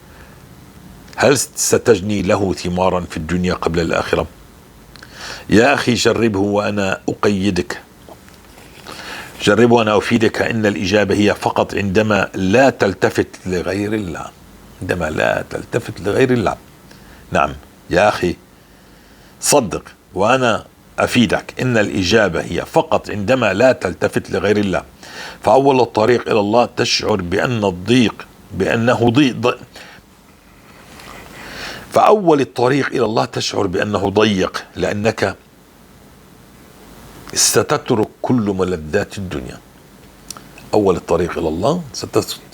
هل ستجني له ثمارا في الدنيا قبل الآخرة؟ يا أخي جربه وأنا أقيدك، جربه وأنا أفيدك. إن الإجابة هي فقط عندما لا تلتفت لغير الله، عندما لا تلتفت لغير الله. نعم يا أخي صدق وأنا أفيدك، إن الإجابة هي فقط عندما لا تلتفت لغير الله. فأول الطريق إلى الله تشعر بأن الضيق، بأنه ضيق، فأول الطريق إلى الله تشعر بأنه ضيق، لأنك ستترك كل ملذات الدنيا. أول الطريق إلى الله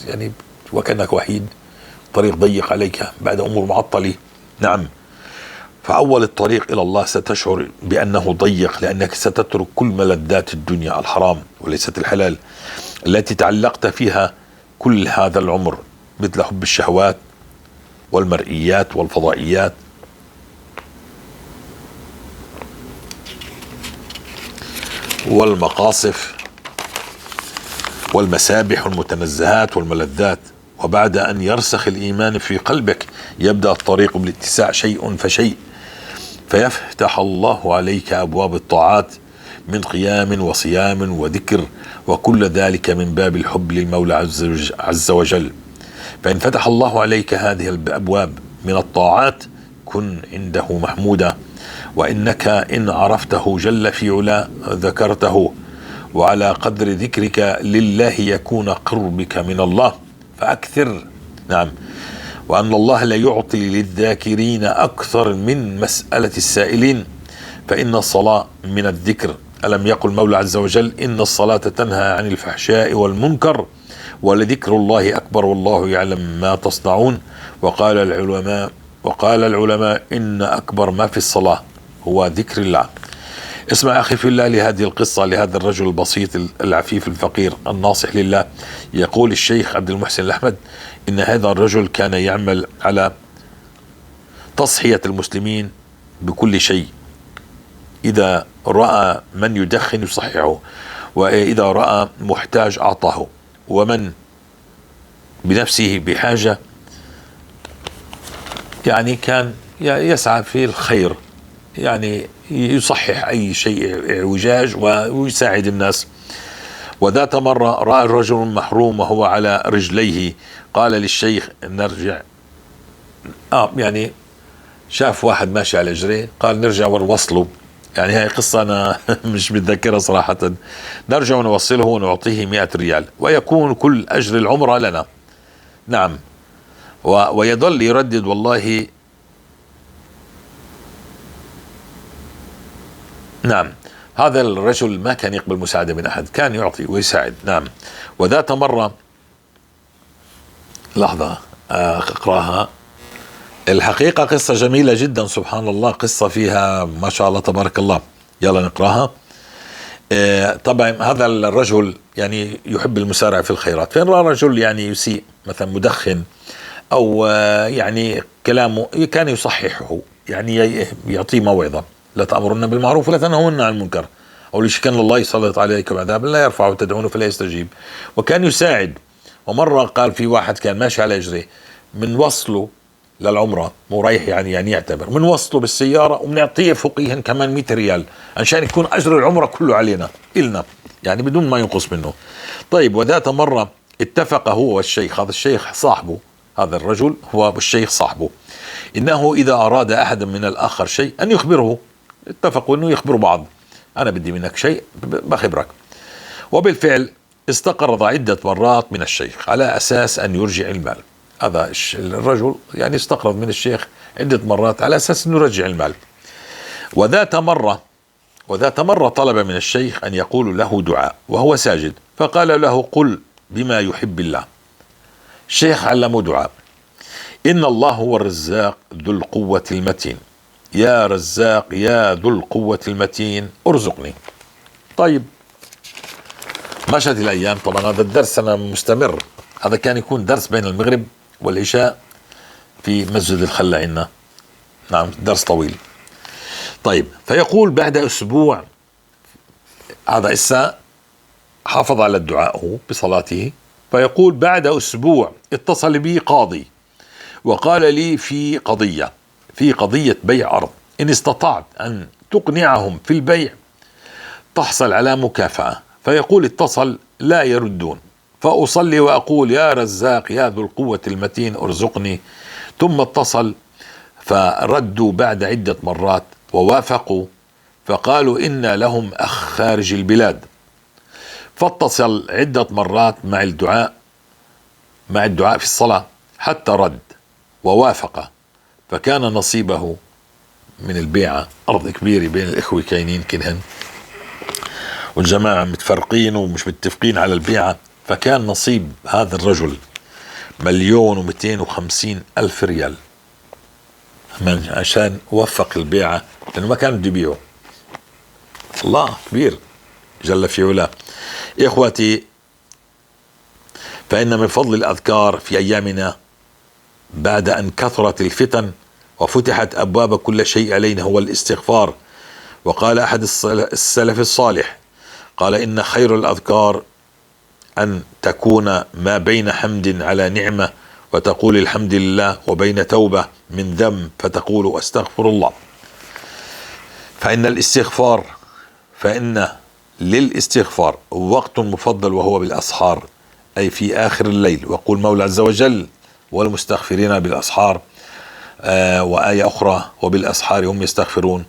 يعني وكأنك وحيد، طريق ضيق عليك بعد أمور معطلة. نعم، فأول الطريق إلى الله ستشعر بأنه ضيق، لأنك ستترك كل ملذات الدنيا الحرام وليست الحلال التي تعلقت فيها كل هذا العمر، مثل حب الشهوات والمرئيات والفضائيات والمقاصف والمسابح والمتنزهات والملذات. وبعد أن يرسخ الإيمان في قلبك يبدأ الطريق بالاتساع شيء فشيء، فيفتح الله عليك أبواب الطاعات من قيام وصيام وذكر، وكل ذلك من باب الحب للمولى عز وجل. فإن فتح الله عليك هذه الأبواب من الطاعات كن عنده محمودا، وإنك إن عرفته جل في علا ذكرته، وعلى قدر ذكرك لله يكون قربك من الله فأكثر. نعم، وأن الله لا يعطي للذاكرين أكثر من مسألة السائلين، فإن الصلاة من الذكر. ألم يقل المولى عز وجل إن الصلاة تنهى عن الفحشاء والمنكر ولذكر الله أكبر والله يعلم ما تصنعون. وقال العلماء إن أكبر ما في الصلاة هو ذكر الله. اسمع أخي في الله لهذه القصة، لهذا الرجل البسيط العفيف الفقير الناصح لله. يقول الشيخ عبد المحسن الأحمد إن هذا الرجل كان يعمل على تصحية المسلمين بكل شيء. إذا رأى من يدخن يصححه، وإذا رأى محتاج أعطاه، ومن بنفسه بحاجة، يعني كان يسعى في الخير، يعني يصحح أي شيء اعوجاج ويساعد الناس. وذات مرة رأى الرجل محروم وهو على رجليه، قال للشيخ نرجع، يعني شاف واحد ماشي على رجليه قال نرجع ونوصله. يعني هاي قصة أنا مش متذكرها صراحة. نرجع ونوصله ونعطيه 100 ريال ويكون كل أجر العمرة لنا. نعم، ويظل يردد والله. نعم، هذا الرجل ما كان يقبل مساعدة من أحد، كان يعطي ويساعد. نعم. وذات مرة، لحظة أقرأها، الحقيقة قصة جميلة جدا، سبحان الله، قصة فيها ما شاء الله تبارك الله. يلا نقرأها. طبعا هذا الرجل يعني يحب المسارعة في الخيرات، فإن رأى رجل يعني يسيء مثلا مدخن أو يعني كلامه كان يصححه، يعني يعطيه موعظة، لا تأمرن بالمعروف ولا تنهون عن المنكر أو ليشكن الله يسلط عليكم عذابا لا يرفع وتدعونه فلا يستجيب. وكان يساعد. ومرة قال في واحد كان ماشي على إجريه، من وصله للعمرة، مو رايح يعني يعتبر، من وصله بالسيارة وبنعطيه فوقيهن كمان 100 ريال عشان يكون أجر العمرة كله علينا إلنا، يعني بدون ما ينقص منه. طيب، وذات مرة اتفق هو والشيخ، هذا الشيخ صاحبه، هذا الرجل هو الشيخ صاحبه، إنه إذا أراد أحد من الآخر شيء أن يخبره. اتفقوا أنه يخبروا بعض، أنا بدي منك شيء بخبرك. وبالفعل استقرض عدة مرات من الشيخ على أساس أن يرجع المال. هذا الرجل يعني استقرض من الشيخ عدة مرات على أساس أنه يرجع المال. وذات مرة طلب من الشيخ أن يقول له دعاء وهو ساجد، فقال له قل بما يحب الله. الشيخ علمه دعاء: إن الله هو الرزاق ذو القوة المتين، يا رزاق يا ذو القوة المتين ارزقني. طيب، مشت الأيام. طبعا هذا الدرس أنا مستمر، هذا كان يكون درس بين المغرب والعشاء في مسجد الخلة عندنا. نعم، درس طويل. طيب، فيقول بعد أسبوع، هذا إسا حافظ على الدعاء هو بصلاته، فيقول بعد أسبوع اتصل بي قاضي وقال لي في قضية بيع أرض، إن استطعت أن تقنعهم في البيع تحصل على مكافأة. فيقول اتصل لا يردون، فأصلي وأقول يا رزاق يا ذو القوة المتين ارزقني. ثم اتصل فردوا بعد عدة مرات ووافقوا، فقالوا إن لهم أخ خارج البلاد. فاتصل عدة مرات مع الدعاء في الصلاة حتى رد ووافق، فكان نصيبه من البيعة أرض كبيرة بين الإخوة كاينين كنهن والجماعة متفرقين ومش متفقين على البيعة، فكان نصيب هذا الرجل 1,250,000 ريال عشان وفق البيعة، لأنه ما كان بده يبيعه. الله كبير جل في علاه. إخوتي، فإن من فضل الأذكار في أيامنا بعد أن كثرت الفتن وفتحت أبواب كل شيء علينا هو الاستغفار. وقال أحد السلف الصالح، قال إن خير الأذكار أن تكون ما بين حمد على نعمة وتقول الحمد لله، وبين توبة من ذنب فتقول أستغفر الله. فإن للاستغفار وقت مفضل وهو بالأسحار، أي في آخر الليل. وقول مولى عز وجل والمستغفرين بالأسحار، وآية أخرى وبالأسحار هم يستغفرون.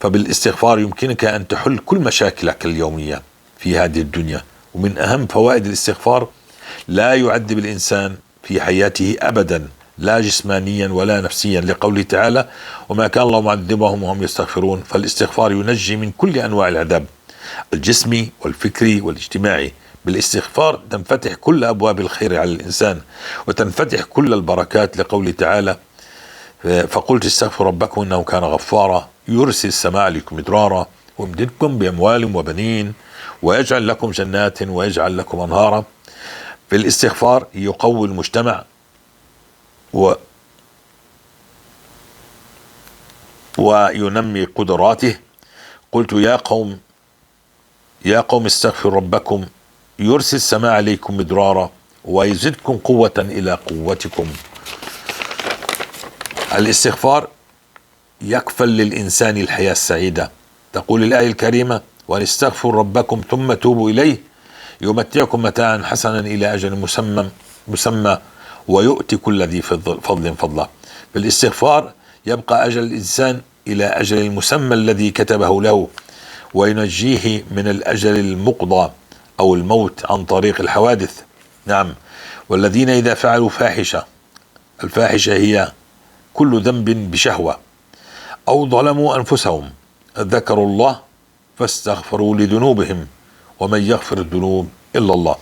فبالاستغفار يمكنك أن تحل كل مشاكلك اليومية في هذه الدنيا. ومن أهم فوائد الاستغفار لا يعذب الإنسان في حياته أبدا، لا جسمانيا ولا نفسيا، لقوله تعالى وما كان الله معذبهم وهم يستغفرون. فالاستغفار ينجي من كل أنواع العذاب الجسمي والفكري والاجتماعي. بالاستغفار تنفتح كل أبواب الخير على الإنسان وتنفتح كل البركات، لقوله تعالى فقلت استغفروا ربكم إنه كان غفارا يرسل السماء عليكم مدرارا ويمددكم بأموال وبنين ويجعل لكم جنات ويجعل لكم أنهارا. في الاستغفار يقوي المجتمع وينمي قدراته. قلت يا قوم استغفروا ربكم يرسل السماء عليكم مدرارا ويزدكم قوة إلى قوتكم. الاستغفار يكفل للإنسان الحياة السعيدة. تقول الآية الكريمة وأن استغفروا ربكم ثم توبوا إليه يمتعكم متاعا حسنا إلى أجل مسمى ويؤتي كل ذي فضل فضله. بالاستغفار يبقى أجل الإنسان إلى أجل المسمى الذي كتبه له، وينجيه من الأجل المقضى أو الموت عن طريق الحوادث. نعم. والذين إذا فعلوا فاحشة، الفاحشة هي كل ذنب بشهوة، أو ظلموا أنفسهم ذكروا الله فاستغفروا لذنوبهم، ومن يغفر الذنوب إلا الله.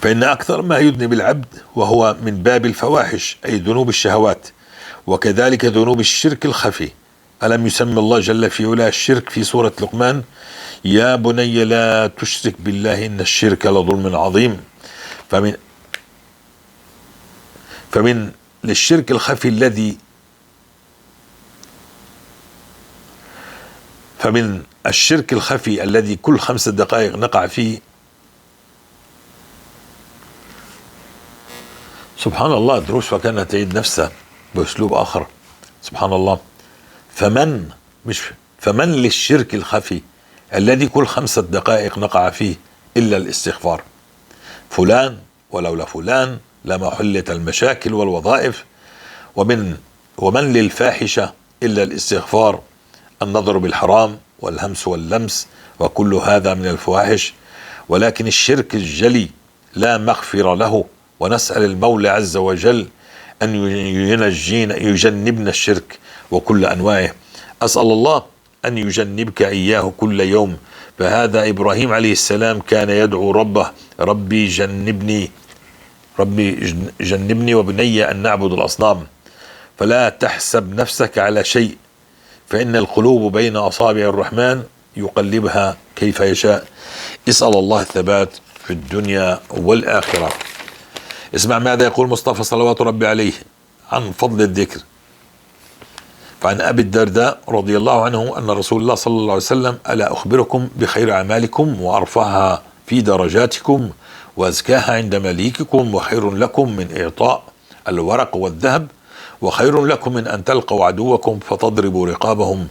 فإن أكثر ما يذنب العبد وهو من باب الفواحش، أي ذنوب الشهوات، وكذلك ذنوب الشرك الخفي. ألم يسمي الله جل في علاه الشرك في سورة لقمان: يا بني لا تشرك بالله إن الشرك لظلم عظيم. فمن للشرك الخفي الذي فمن الشرك الخفي الذي كل 5 دقائق نقع فيه. سبحان الله، دروس وكانت تعيد نفسها بأسلوب آخر. سبحان الله. فمن للشرك الخفي الذي كل 5 دقائق نقع فيه إلا الاستغفار. فلان ولولا فلان لما حلت المشاكل والوظائف. ومن للفاحشة إلا الاستغفار، النظر بالحرام والهمس واللمس، وكل هذا من الفواحش. ولكن الشرك الجلي لا مغفر له، ونسأل المولى عز وجل أن يجنبنا الشرك وكل أنواعه. أسأل الله أن يجنبك إياه كل يوم. فهذا إبراهيم عليه السلام كان يدعو ربه: ربي جنبني، ربي جنبني وبني أن نعبد الأصنام. فلا تحسب نفسك على شيء، فإن القلوب بين أصابع الرحمن يقلبها كيف يشاء. اسأل الله الثبات في الدنيا والآخرة. اسمع ماذا يقول مصطفى صلوات ربي عليه عن فضل الذكر. فعن أبي الدرداء رضي الله عنه أن رسول الله صلى الله عليه وسلم: ألا أخبركم بخير أعمالكم وأرفعها في درجاتكم وأزكاها عند مليككم، وخير لكم من إعطاء الورق والذهب، وخير لكم من أن تلقوا عدوكم فتضربوا رقابهم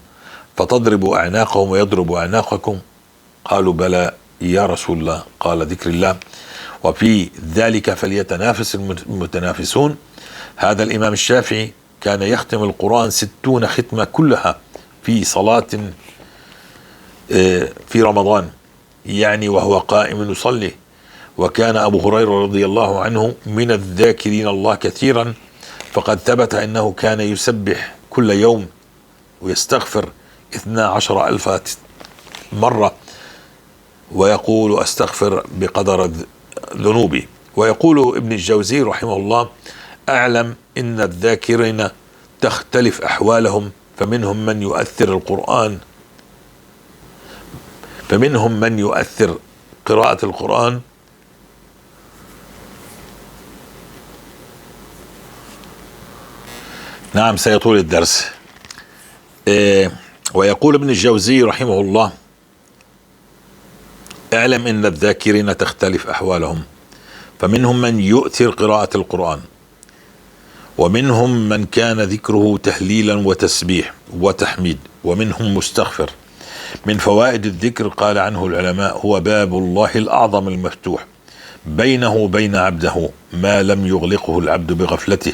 فتضربوا أعناقهم ويضربوا أعناقكم. قالوا: بلى يا رسول الله. قال: ذكر الله. وفي ذلك فليتنافس المتنافسون. هذا الإمام الشافعي كان يختم القرآن 60 ختمة كلها في صلاة في رمضان، يعني وهو قائم يصلي. وكان أبو هريرة رضي الله عنه من الذاكرين الله كثيرا، فقد ثبت أنه كان يسبح كل يوم ويستغفر 12,000 مرة، ويقول: أستغفر بقدر ذنوبي. ويقول ابن الجوزي رحمه الله: أعلم إن الذاكرين تختلف أحوالهم، فمنهم من يؤثر القرآن، فمنهم من يؤثر قراءة القرآن نعم سيطول الدرس. ويقول ابن الجوزي رحمه الله: اعلم إن الذاكرين تختلف أحوالهم، فمنهم من يؤثر قراءة القرآن، ومنهم من كان ذكره تهليلا وتسبيح وتحميد، ومنهم مستغفر. من فوائد الذكر قال عنه العلماء: هو باب الله الأعظم المفتوح بينه وبين عبده ما لم يغلقه العبد بغفلته.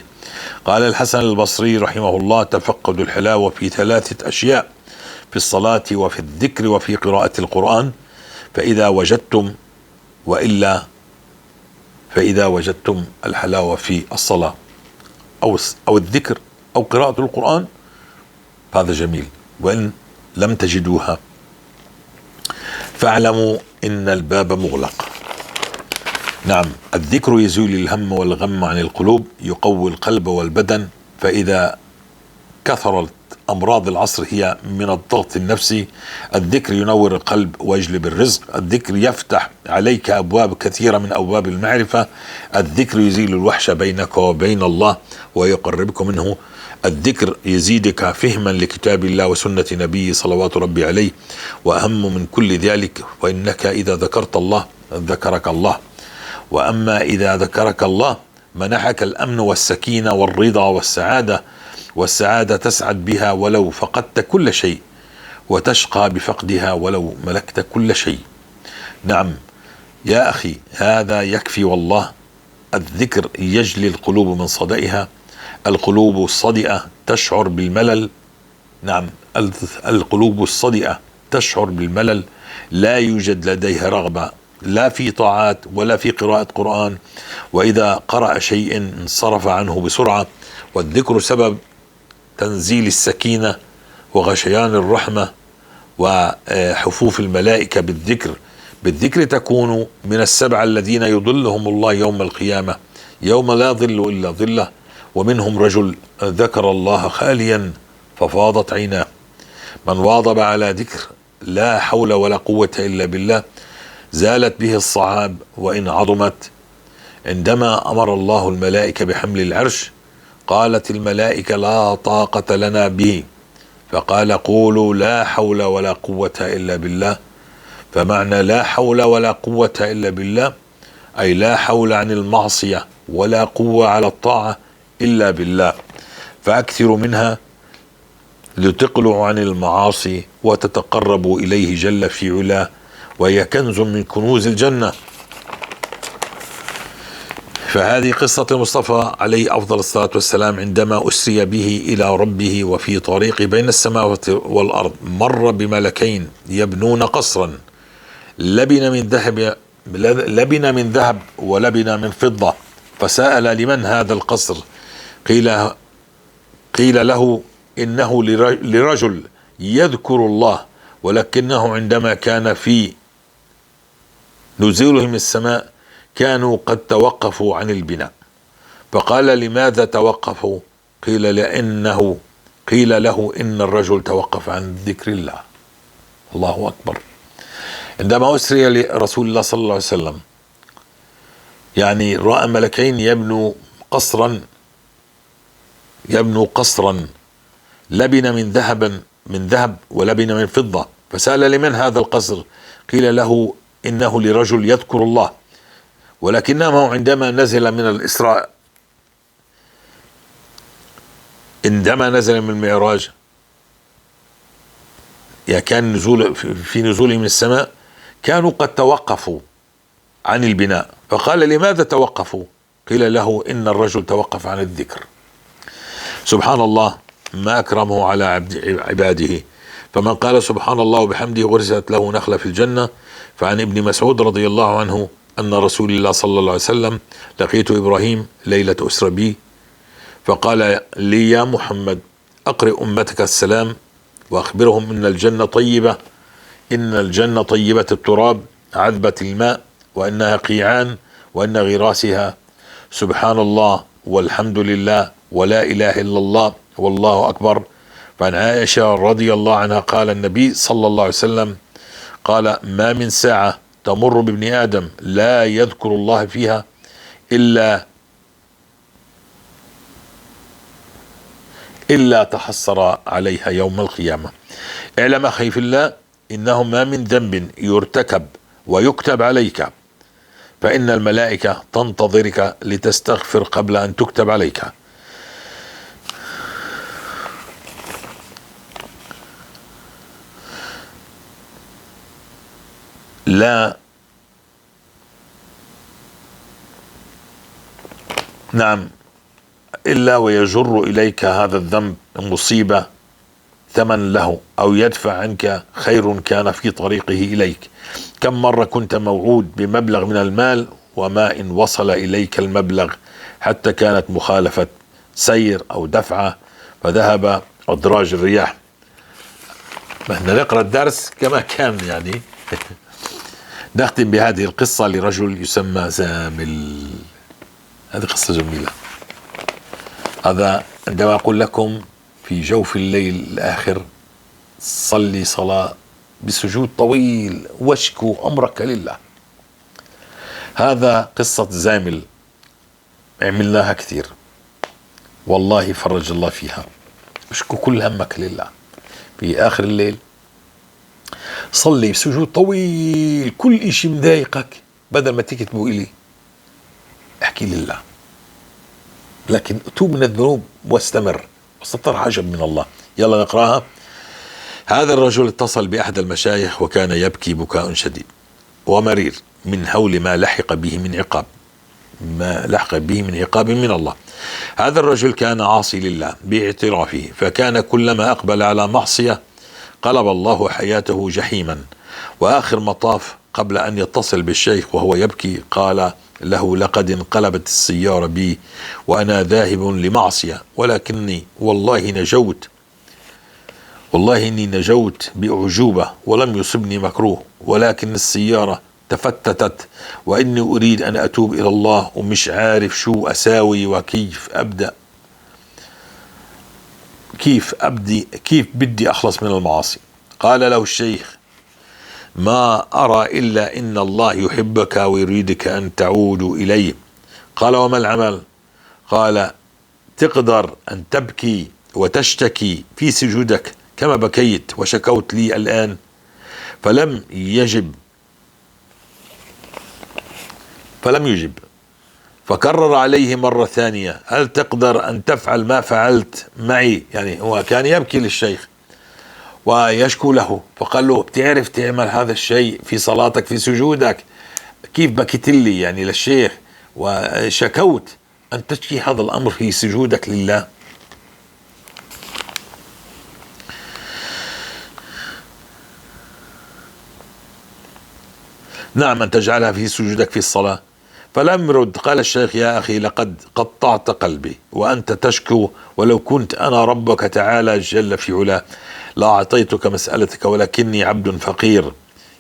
قال الحسن البصري رحمه الله: تفقد الحلاوة في 3 أشياء: في الصلاة وفي الذكر وفي قراءة القرآن. فإذا وجدتم وإلا فإذا وجدتم الحلاوة في الصلاة أو الذكر أو قراءة القرآن فهذا جميل، وإن لم تجدوها فاعلموا إن الباب مغلق. نعم، الذكر يزيل الهم والغم عن القلوب، يقوي القلب والبدن. فإذا كثرت أمراض العصر هي من الضغط النفسي، الذكر ينور القلب ويجلب الرزق، الذكر يفتح عليك أبواب كثيرة من أبواب المعرفة، الذكر يزيل الوحش بينك وبين الله ويقربك منه، الذكر يزيدك فهما لكتاب الله وسنة نبيه صلوات ربي عليه. وأهم من كل ذلك، وإنك إذا ذكرت الله ذكرك الله، وأما إذا ذكرك الله منحك الأمن والسكينة والرضا والسعادة، والسعادة تسعد بها ولو فقدت كل شيء، وتشقى بفقدها ولو ملكت كل شيء. نعم يا أخي، هذا يكفي والله. الذكر يجلي القلوب من صدئها، القلوب الصدئة تشعر بالملل. نعم، القلوب الصدئة تشعر بالملل، لا يوجد لديها رغبة لا في طاعات ولا في قراءة قرآن، وإذا قرأ شيء انصرف عنه بسرعة. والذكر سبب تنزيل السكينة وغشيان الرحمة وحفوف الملائكة بالذكر. بالذكر تكون من السبعة الذين يظلهم الله يوم القيامة يوم لا ظل إلا ظله، ومنهم رجل ذكر الله خاليا ففاضت عيناه. من واظب على ذكر لا حول ولا قوة إلا بالله زالت به الصعاب وإن عظمت. عندما أمر الله الملائكة بحمل العرش قالت الملائكة لا طاقة لنا به، فقال قولوا لا حول ولا قوة إلا بالله. فمعنى لا حول ولا قوة إلا بالله أي لا حول عن المعصية ولا قوة على الطاعة إلا بالله، فأكثروا منها لتقلعوا عن المعاصي وتتقربوا إليه جل في علاه، وهي كنز من كنوز الجنة. فهذه قصة المصطفى عليه أفضل الصلاة والسلام عندما أسري به إلى ربه، وفي طريقه بين السماوات والأرض مر بملكين يبنون قصرا لبن من ذهب ولبن من فضة، فسأل لمن هذا القصر؟ قيل له إنه لرجل يذكر الله، ولكنه عندما كان في نزولهم السماء كانوا قد توقفوا عن البناء. فقال لماذا توقفوا؟ قيل له إن الرجل توقف عن ذكر الله. الله أكبر. عندما أسري لرسول الله صلى الله عليه وسلم يعني رأى ملكين يبنوا قصرا لبن من ذهب ولبن من فضة، فسأل لمن هذا القصر؟ قيل له إنه لرجل يذكر الله، ولكنه عندما نزل من الإسراء، عندما نزل من المعراج، يعني كان نزول في نزوله من السماء كانوا قد توقفوا عن البناء، فقال لماذا توقفوا؟ قيل له إن الرجل توقف عن الذكر. سبحان الله ما أكرمه على عباده. فمن قال سبحان الله وبحمده غرست له نخلة في الجنة. فعن ابن مسعود رضي الله عنه أن رسول الله صلى الله عليه وسلم لقيت إبراهيم ليلة أسر بي فقال لي يا محمد أقرئ أمتك السلام وأخبرهم إن الجنة طيبة، إن الجنة طيبة التراب عذبة الماء، وإنها قيعان، وإن غراسها سبحان الله والحمد لله ولا إله إلا الله والله أكبر. فعن عائشة رضي الله عنها قال النبي صلى الله عليه وسلم قال ما من ساعة تمر بابن آدم لا يذكر الله فيها إلا تحسر عليها يوم القيامة. اعلم أخي في الله إنه ما من ذنب يرتكب ويكتب عليك فإن الملائكة تنتظرك لتستغفر قبل أن تكتب عليك. لا نعم إلا ويجر إليك هذا الذنب مصيبة ثمن له، أو يدفع عنك خير كان في طريقه إليك. كم مرة كنت موعود بمبلغ من المال وما إن وصل إليك المبلغ حتى كانت مخالفة سير أو دفعة فذهب أدراج الرياح. احنا نقرأ الدرس كما كان يعني. نختم بهذه القصة لرجل يسمى زامل. هذه قصة جميلة. هذا عندما أقول لكم في جوف الليل الآخر صلي صلاة بسجود طويل واشكو أمرك لله. هذا قصة زامل عملناها كثير والله فرج الله فيها. اشكو كل همك لله في آخر الليل، صلي بسجود طويل، كل إشي مضايقك بدل ما تكتبه إلي احكي لله، لكن توب من الذنوب واستمر وسترى عجب من الله. يلا نقراها. هذا الرجل اتصل بأحد المشايخ وكان يبكي بكاء شديد ومرير من هول ما لحق به من عقاب، ما لحق به من عقاب من الله. هذا الرجل كان عاصي لله باعترافه، فكان كلما أقبل على معصية قلب الله حياته جحيما. وآخر مطاف قبل أن يتصل بالشيخ وهو يبكي قال له لقد انقلبت السيارة بي وأنا ذاهب لمعصية، ولكني والله نجوت والله إني نجوت بأعجوبة ولم يصبني مكروه، ولكن السيارة تفتتت، وإني أريد أن أتوب إلى الله ومش عارف شو أساوي وكيف أبدأ، كيف أبدي، كيف بدي أخلص من المعاصي. قال له الشيخ: ما أرى إلا إن الله يحبك ويريدك أن تعود إليه. قال: وما العمل؟ قال: تقدر أن تبكي وتشتكي في سجودك كما بكيت وشكوت لي الآن. فلم يجب، فكرر عليه مرة ثانية: هل تقدر أن تفعل ما فعلت معي؟ يعني هو كان يبكي للشيخ ويشكو له، فقال له: بتعرف تعمل هذا الشيء في صلاتك في سجودك؟ كيف بكيت لي يعني للشيخ وشكوت أن تشكي هذا الأمر في سجودك لله؟ نعم، أن تجعلها في سجودك في الصلاة. فلم يرد. قال الشيخ: يا أخي لقد قطعت قلبي وأنت تشكو، ولو كنت أنا ربك تعالى جل في علاه لأعطيتك مسألتك، ولكني عبد فقير.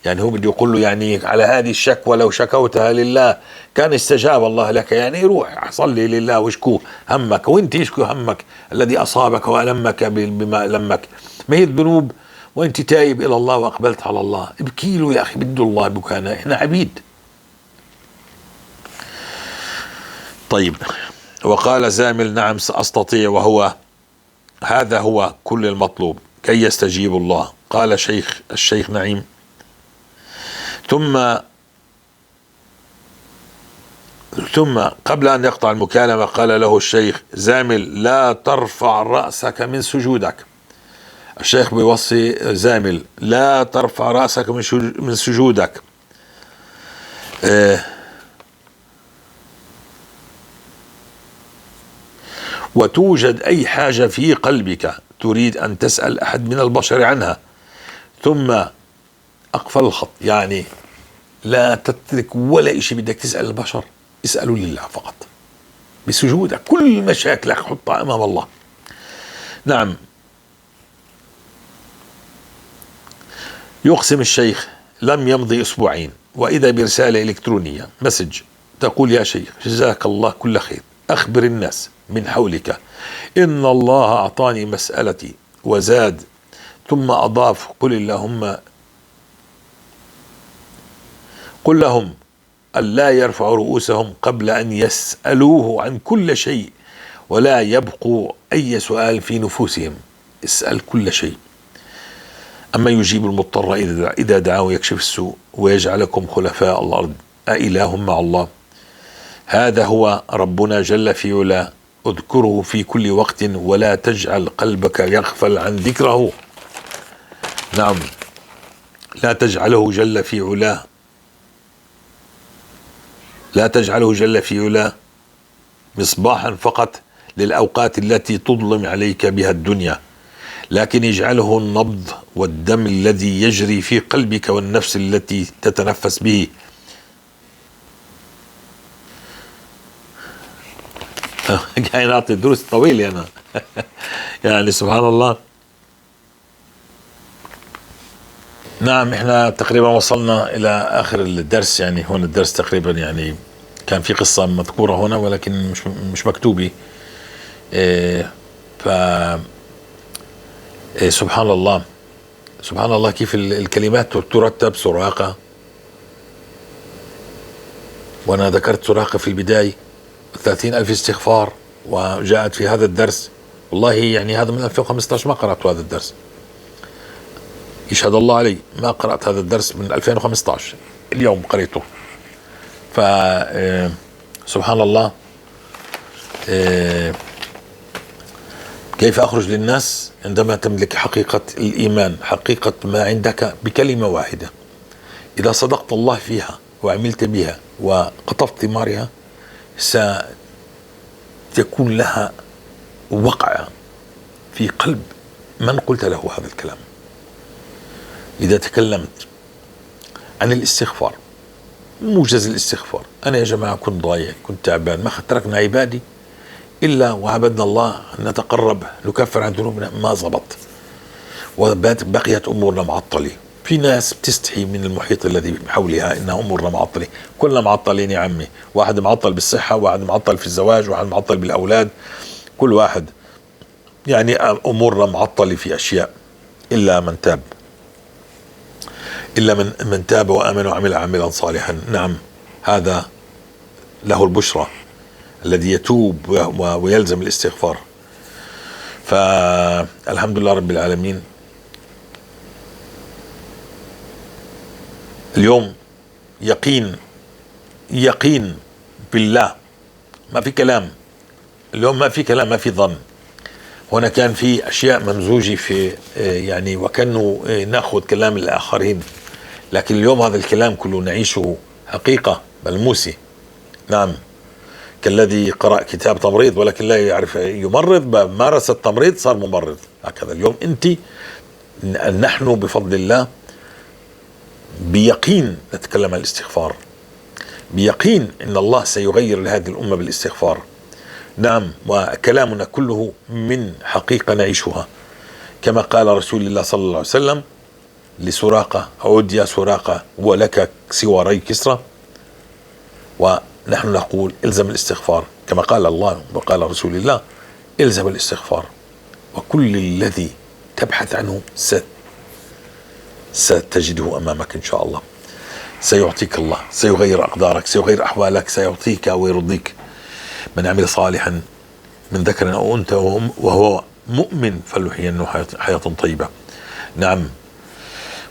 يعني هو بده يقول له يعني على هذه الشكوى لو شكوتها لله كان استجاب الله لك، يعني روح صلي لله واشكو همك، وانت اشكو همك الذي أصابك وألمك بما ألمك، ما هي الذنوب، وانت تايب إلى الله وأقبلت على الله، ابكي له يا أخي، بده الله بكانا، احنا عبيد. طيب، وقال زامل: نعم سأستطيع، وهو هذا هو كل المطلوب كي يستجيب الله. قال الشيخ نعيم. ثم قبل أن يقطع المكالمة قال له الشيخ: زامل لا ترفع رأسك من سجودك. الشيخ بيوصي زامل: لا ترفع رأسك من سجودك. وتوجد أي حاجة في قلبك تريد أن تسأل أحد من البشر عنها. ثم أقفل الخط، يعني لا تترك ولا إشي بدك تسأل البشر، اسألوا لله فقط بسجودك، كل مشاكلك حطها أمام الله. نعم. يقسم الشيخ: لم يمضي أسبوعين وإذا برسالة إلكترونية مسج تقول: يا شيخ جزاك الله كل خير، أخبر الناس من حولك إن الله أعطاني مسألتي وزاد. ثم أضاف: قل لهم ألا يرفعوا رؤوسهم قبل أن يسألوه عن كل شيء، ولا يبقوا أي سؤال في نفوسهم. اسأل كل شيء. أما يجيب المضطر إذا دعاه يكشف السوء ويجعلكم خلفاء الأرض، أإله مع الله؟ هذا هو ربنا جل في علاه، اذكره في كل وقت ولا تجعل قلبك يغفل عن ذكره. نعم، لا تجعله جل في علاه، لا تجعله جل في علاه مصباحا فقط للأوقات التي تظلم عليك بها الدنيا، لكن اجعله النبض والدم الذي يجري في قلبك والنفس التي تتنفس به. قاعد أعطي دروس طويلة أنا. يعني سبحان الله. نعم، احنا تقريبا وصلنا إلى آخر الدرس، يعني هون الدرس تقريبا يعني كان في قصة مذكورة هنا ولكن مش مكتوبة. ف سبحان الله، سبحان الله كيف الكلمات ترتب. سراقة، وأنا ذكرت سراقة في البداية، 30,000 استغفار وجاءت في هذا الدرس. والله يعني هذا من 2015 ما قرأت هذا الدرس، يشهد الله علي ما قرأت هذا الدرس من 2015، اليوم قريته. ف سبحان الله. كيف أخرج للناس عندما تملك حقيقة الإيمان، حقيقة ما عندك بكلمة واحدة، إذا صدقت الله فيها وعملت بها وقطفت ثمارها ستكون لها وقع في قلب من قلت له هذا الكلام. إذا تكلمت عن الاستغفار، موجز الاستغفار، أنا يا جماعة كنت ضايع، كنت تعبان، ما تركنا عبادي إلا وعبدنا الله نتقرب نكفر عن ذنوبنا، ما زبط. وبقيت أمورنا معطلة. في ناس بتستحي من المحيط الذي حولها إنها أمورنا معطلة. كلنا معطلين يا عمي، واحد معطل بالصحة، واحد معطل في الزواج، واحد معطل بالأولاد، كل واحد يعني أمورنا معطلة في أشياء، إلا من تاب، إلا من تاب وآمن وعمل عملا صالحا. نعم، هذا له البشرى الذي يتوب ويلزم الاستغفار. فالحمد لله رب العالمين. اليوم يقين بالله، ما في كلام اليوم، ما في كلام، ما في ظن. هنا كان في أشياء ممزوجة في، وكأنه نأخذ كلام الآخرين، لكن اليوم هذا الكلام كله نعيشه حقيقة ملموسة. نعم، كالذي قرأ كتاب تمريض ولكن لا يعرف يمرض، مارس التمريض صار ممرض. هكذا اليوم نحن بفضل الله بيقين نتكلم عن الاستغفار، بيقين إن الله سيغير لهذه الأمة بالاستغفار. نعم، وكلامنا كله من حقيقة نعيشها، كما قال رسول الله صلى الله عليه وسلم لسراقة: عد يا سراقة ولك سواري كسرى. ونحن نقول الزم الاستغفار، كما قال الله وقال رسول الله: الزم الاستغفار، وكل الذي تبحث عنه ستجده أمامك إن شاء الله. سيعطيك الله، سيغير أقدارك، سيغير أحوالك، سيعطيك ويرضيك. من عمل صالحا من ذكر أو أنثى وهو مؤمن فليحيينه حياة طيبة. نعم،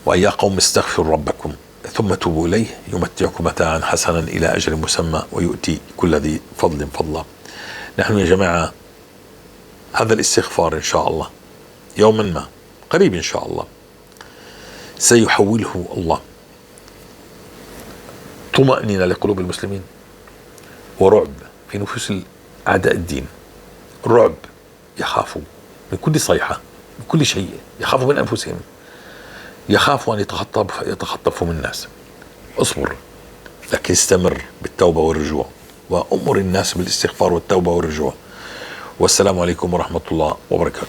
ويا قوم استغفروا ربكم ثم توبوا إليه يمتعكم متاعا حسنا إلى أجل مسمى ويؤتي كل ذي فضل فضلا. نحن يا جماعة هذا الاستغفار إن شاء الله يوما ما قريب إن شاء الله سيحوله الله طمأنينة لقلوب المسلمين ورعب في نفوس أعداء الدين. رعب، يخافوا من كل صيحة، من كل شيء، يخافوا من أنفسهم، يخافوا أن يتخطفوا من الناس. اصبر، لكن استمر بالتوبة والرجوع، وأمر الناس بالاستغفار والتوبة والرجوع. والسلام عليكم ورحمة الله وبركاته.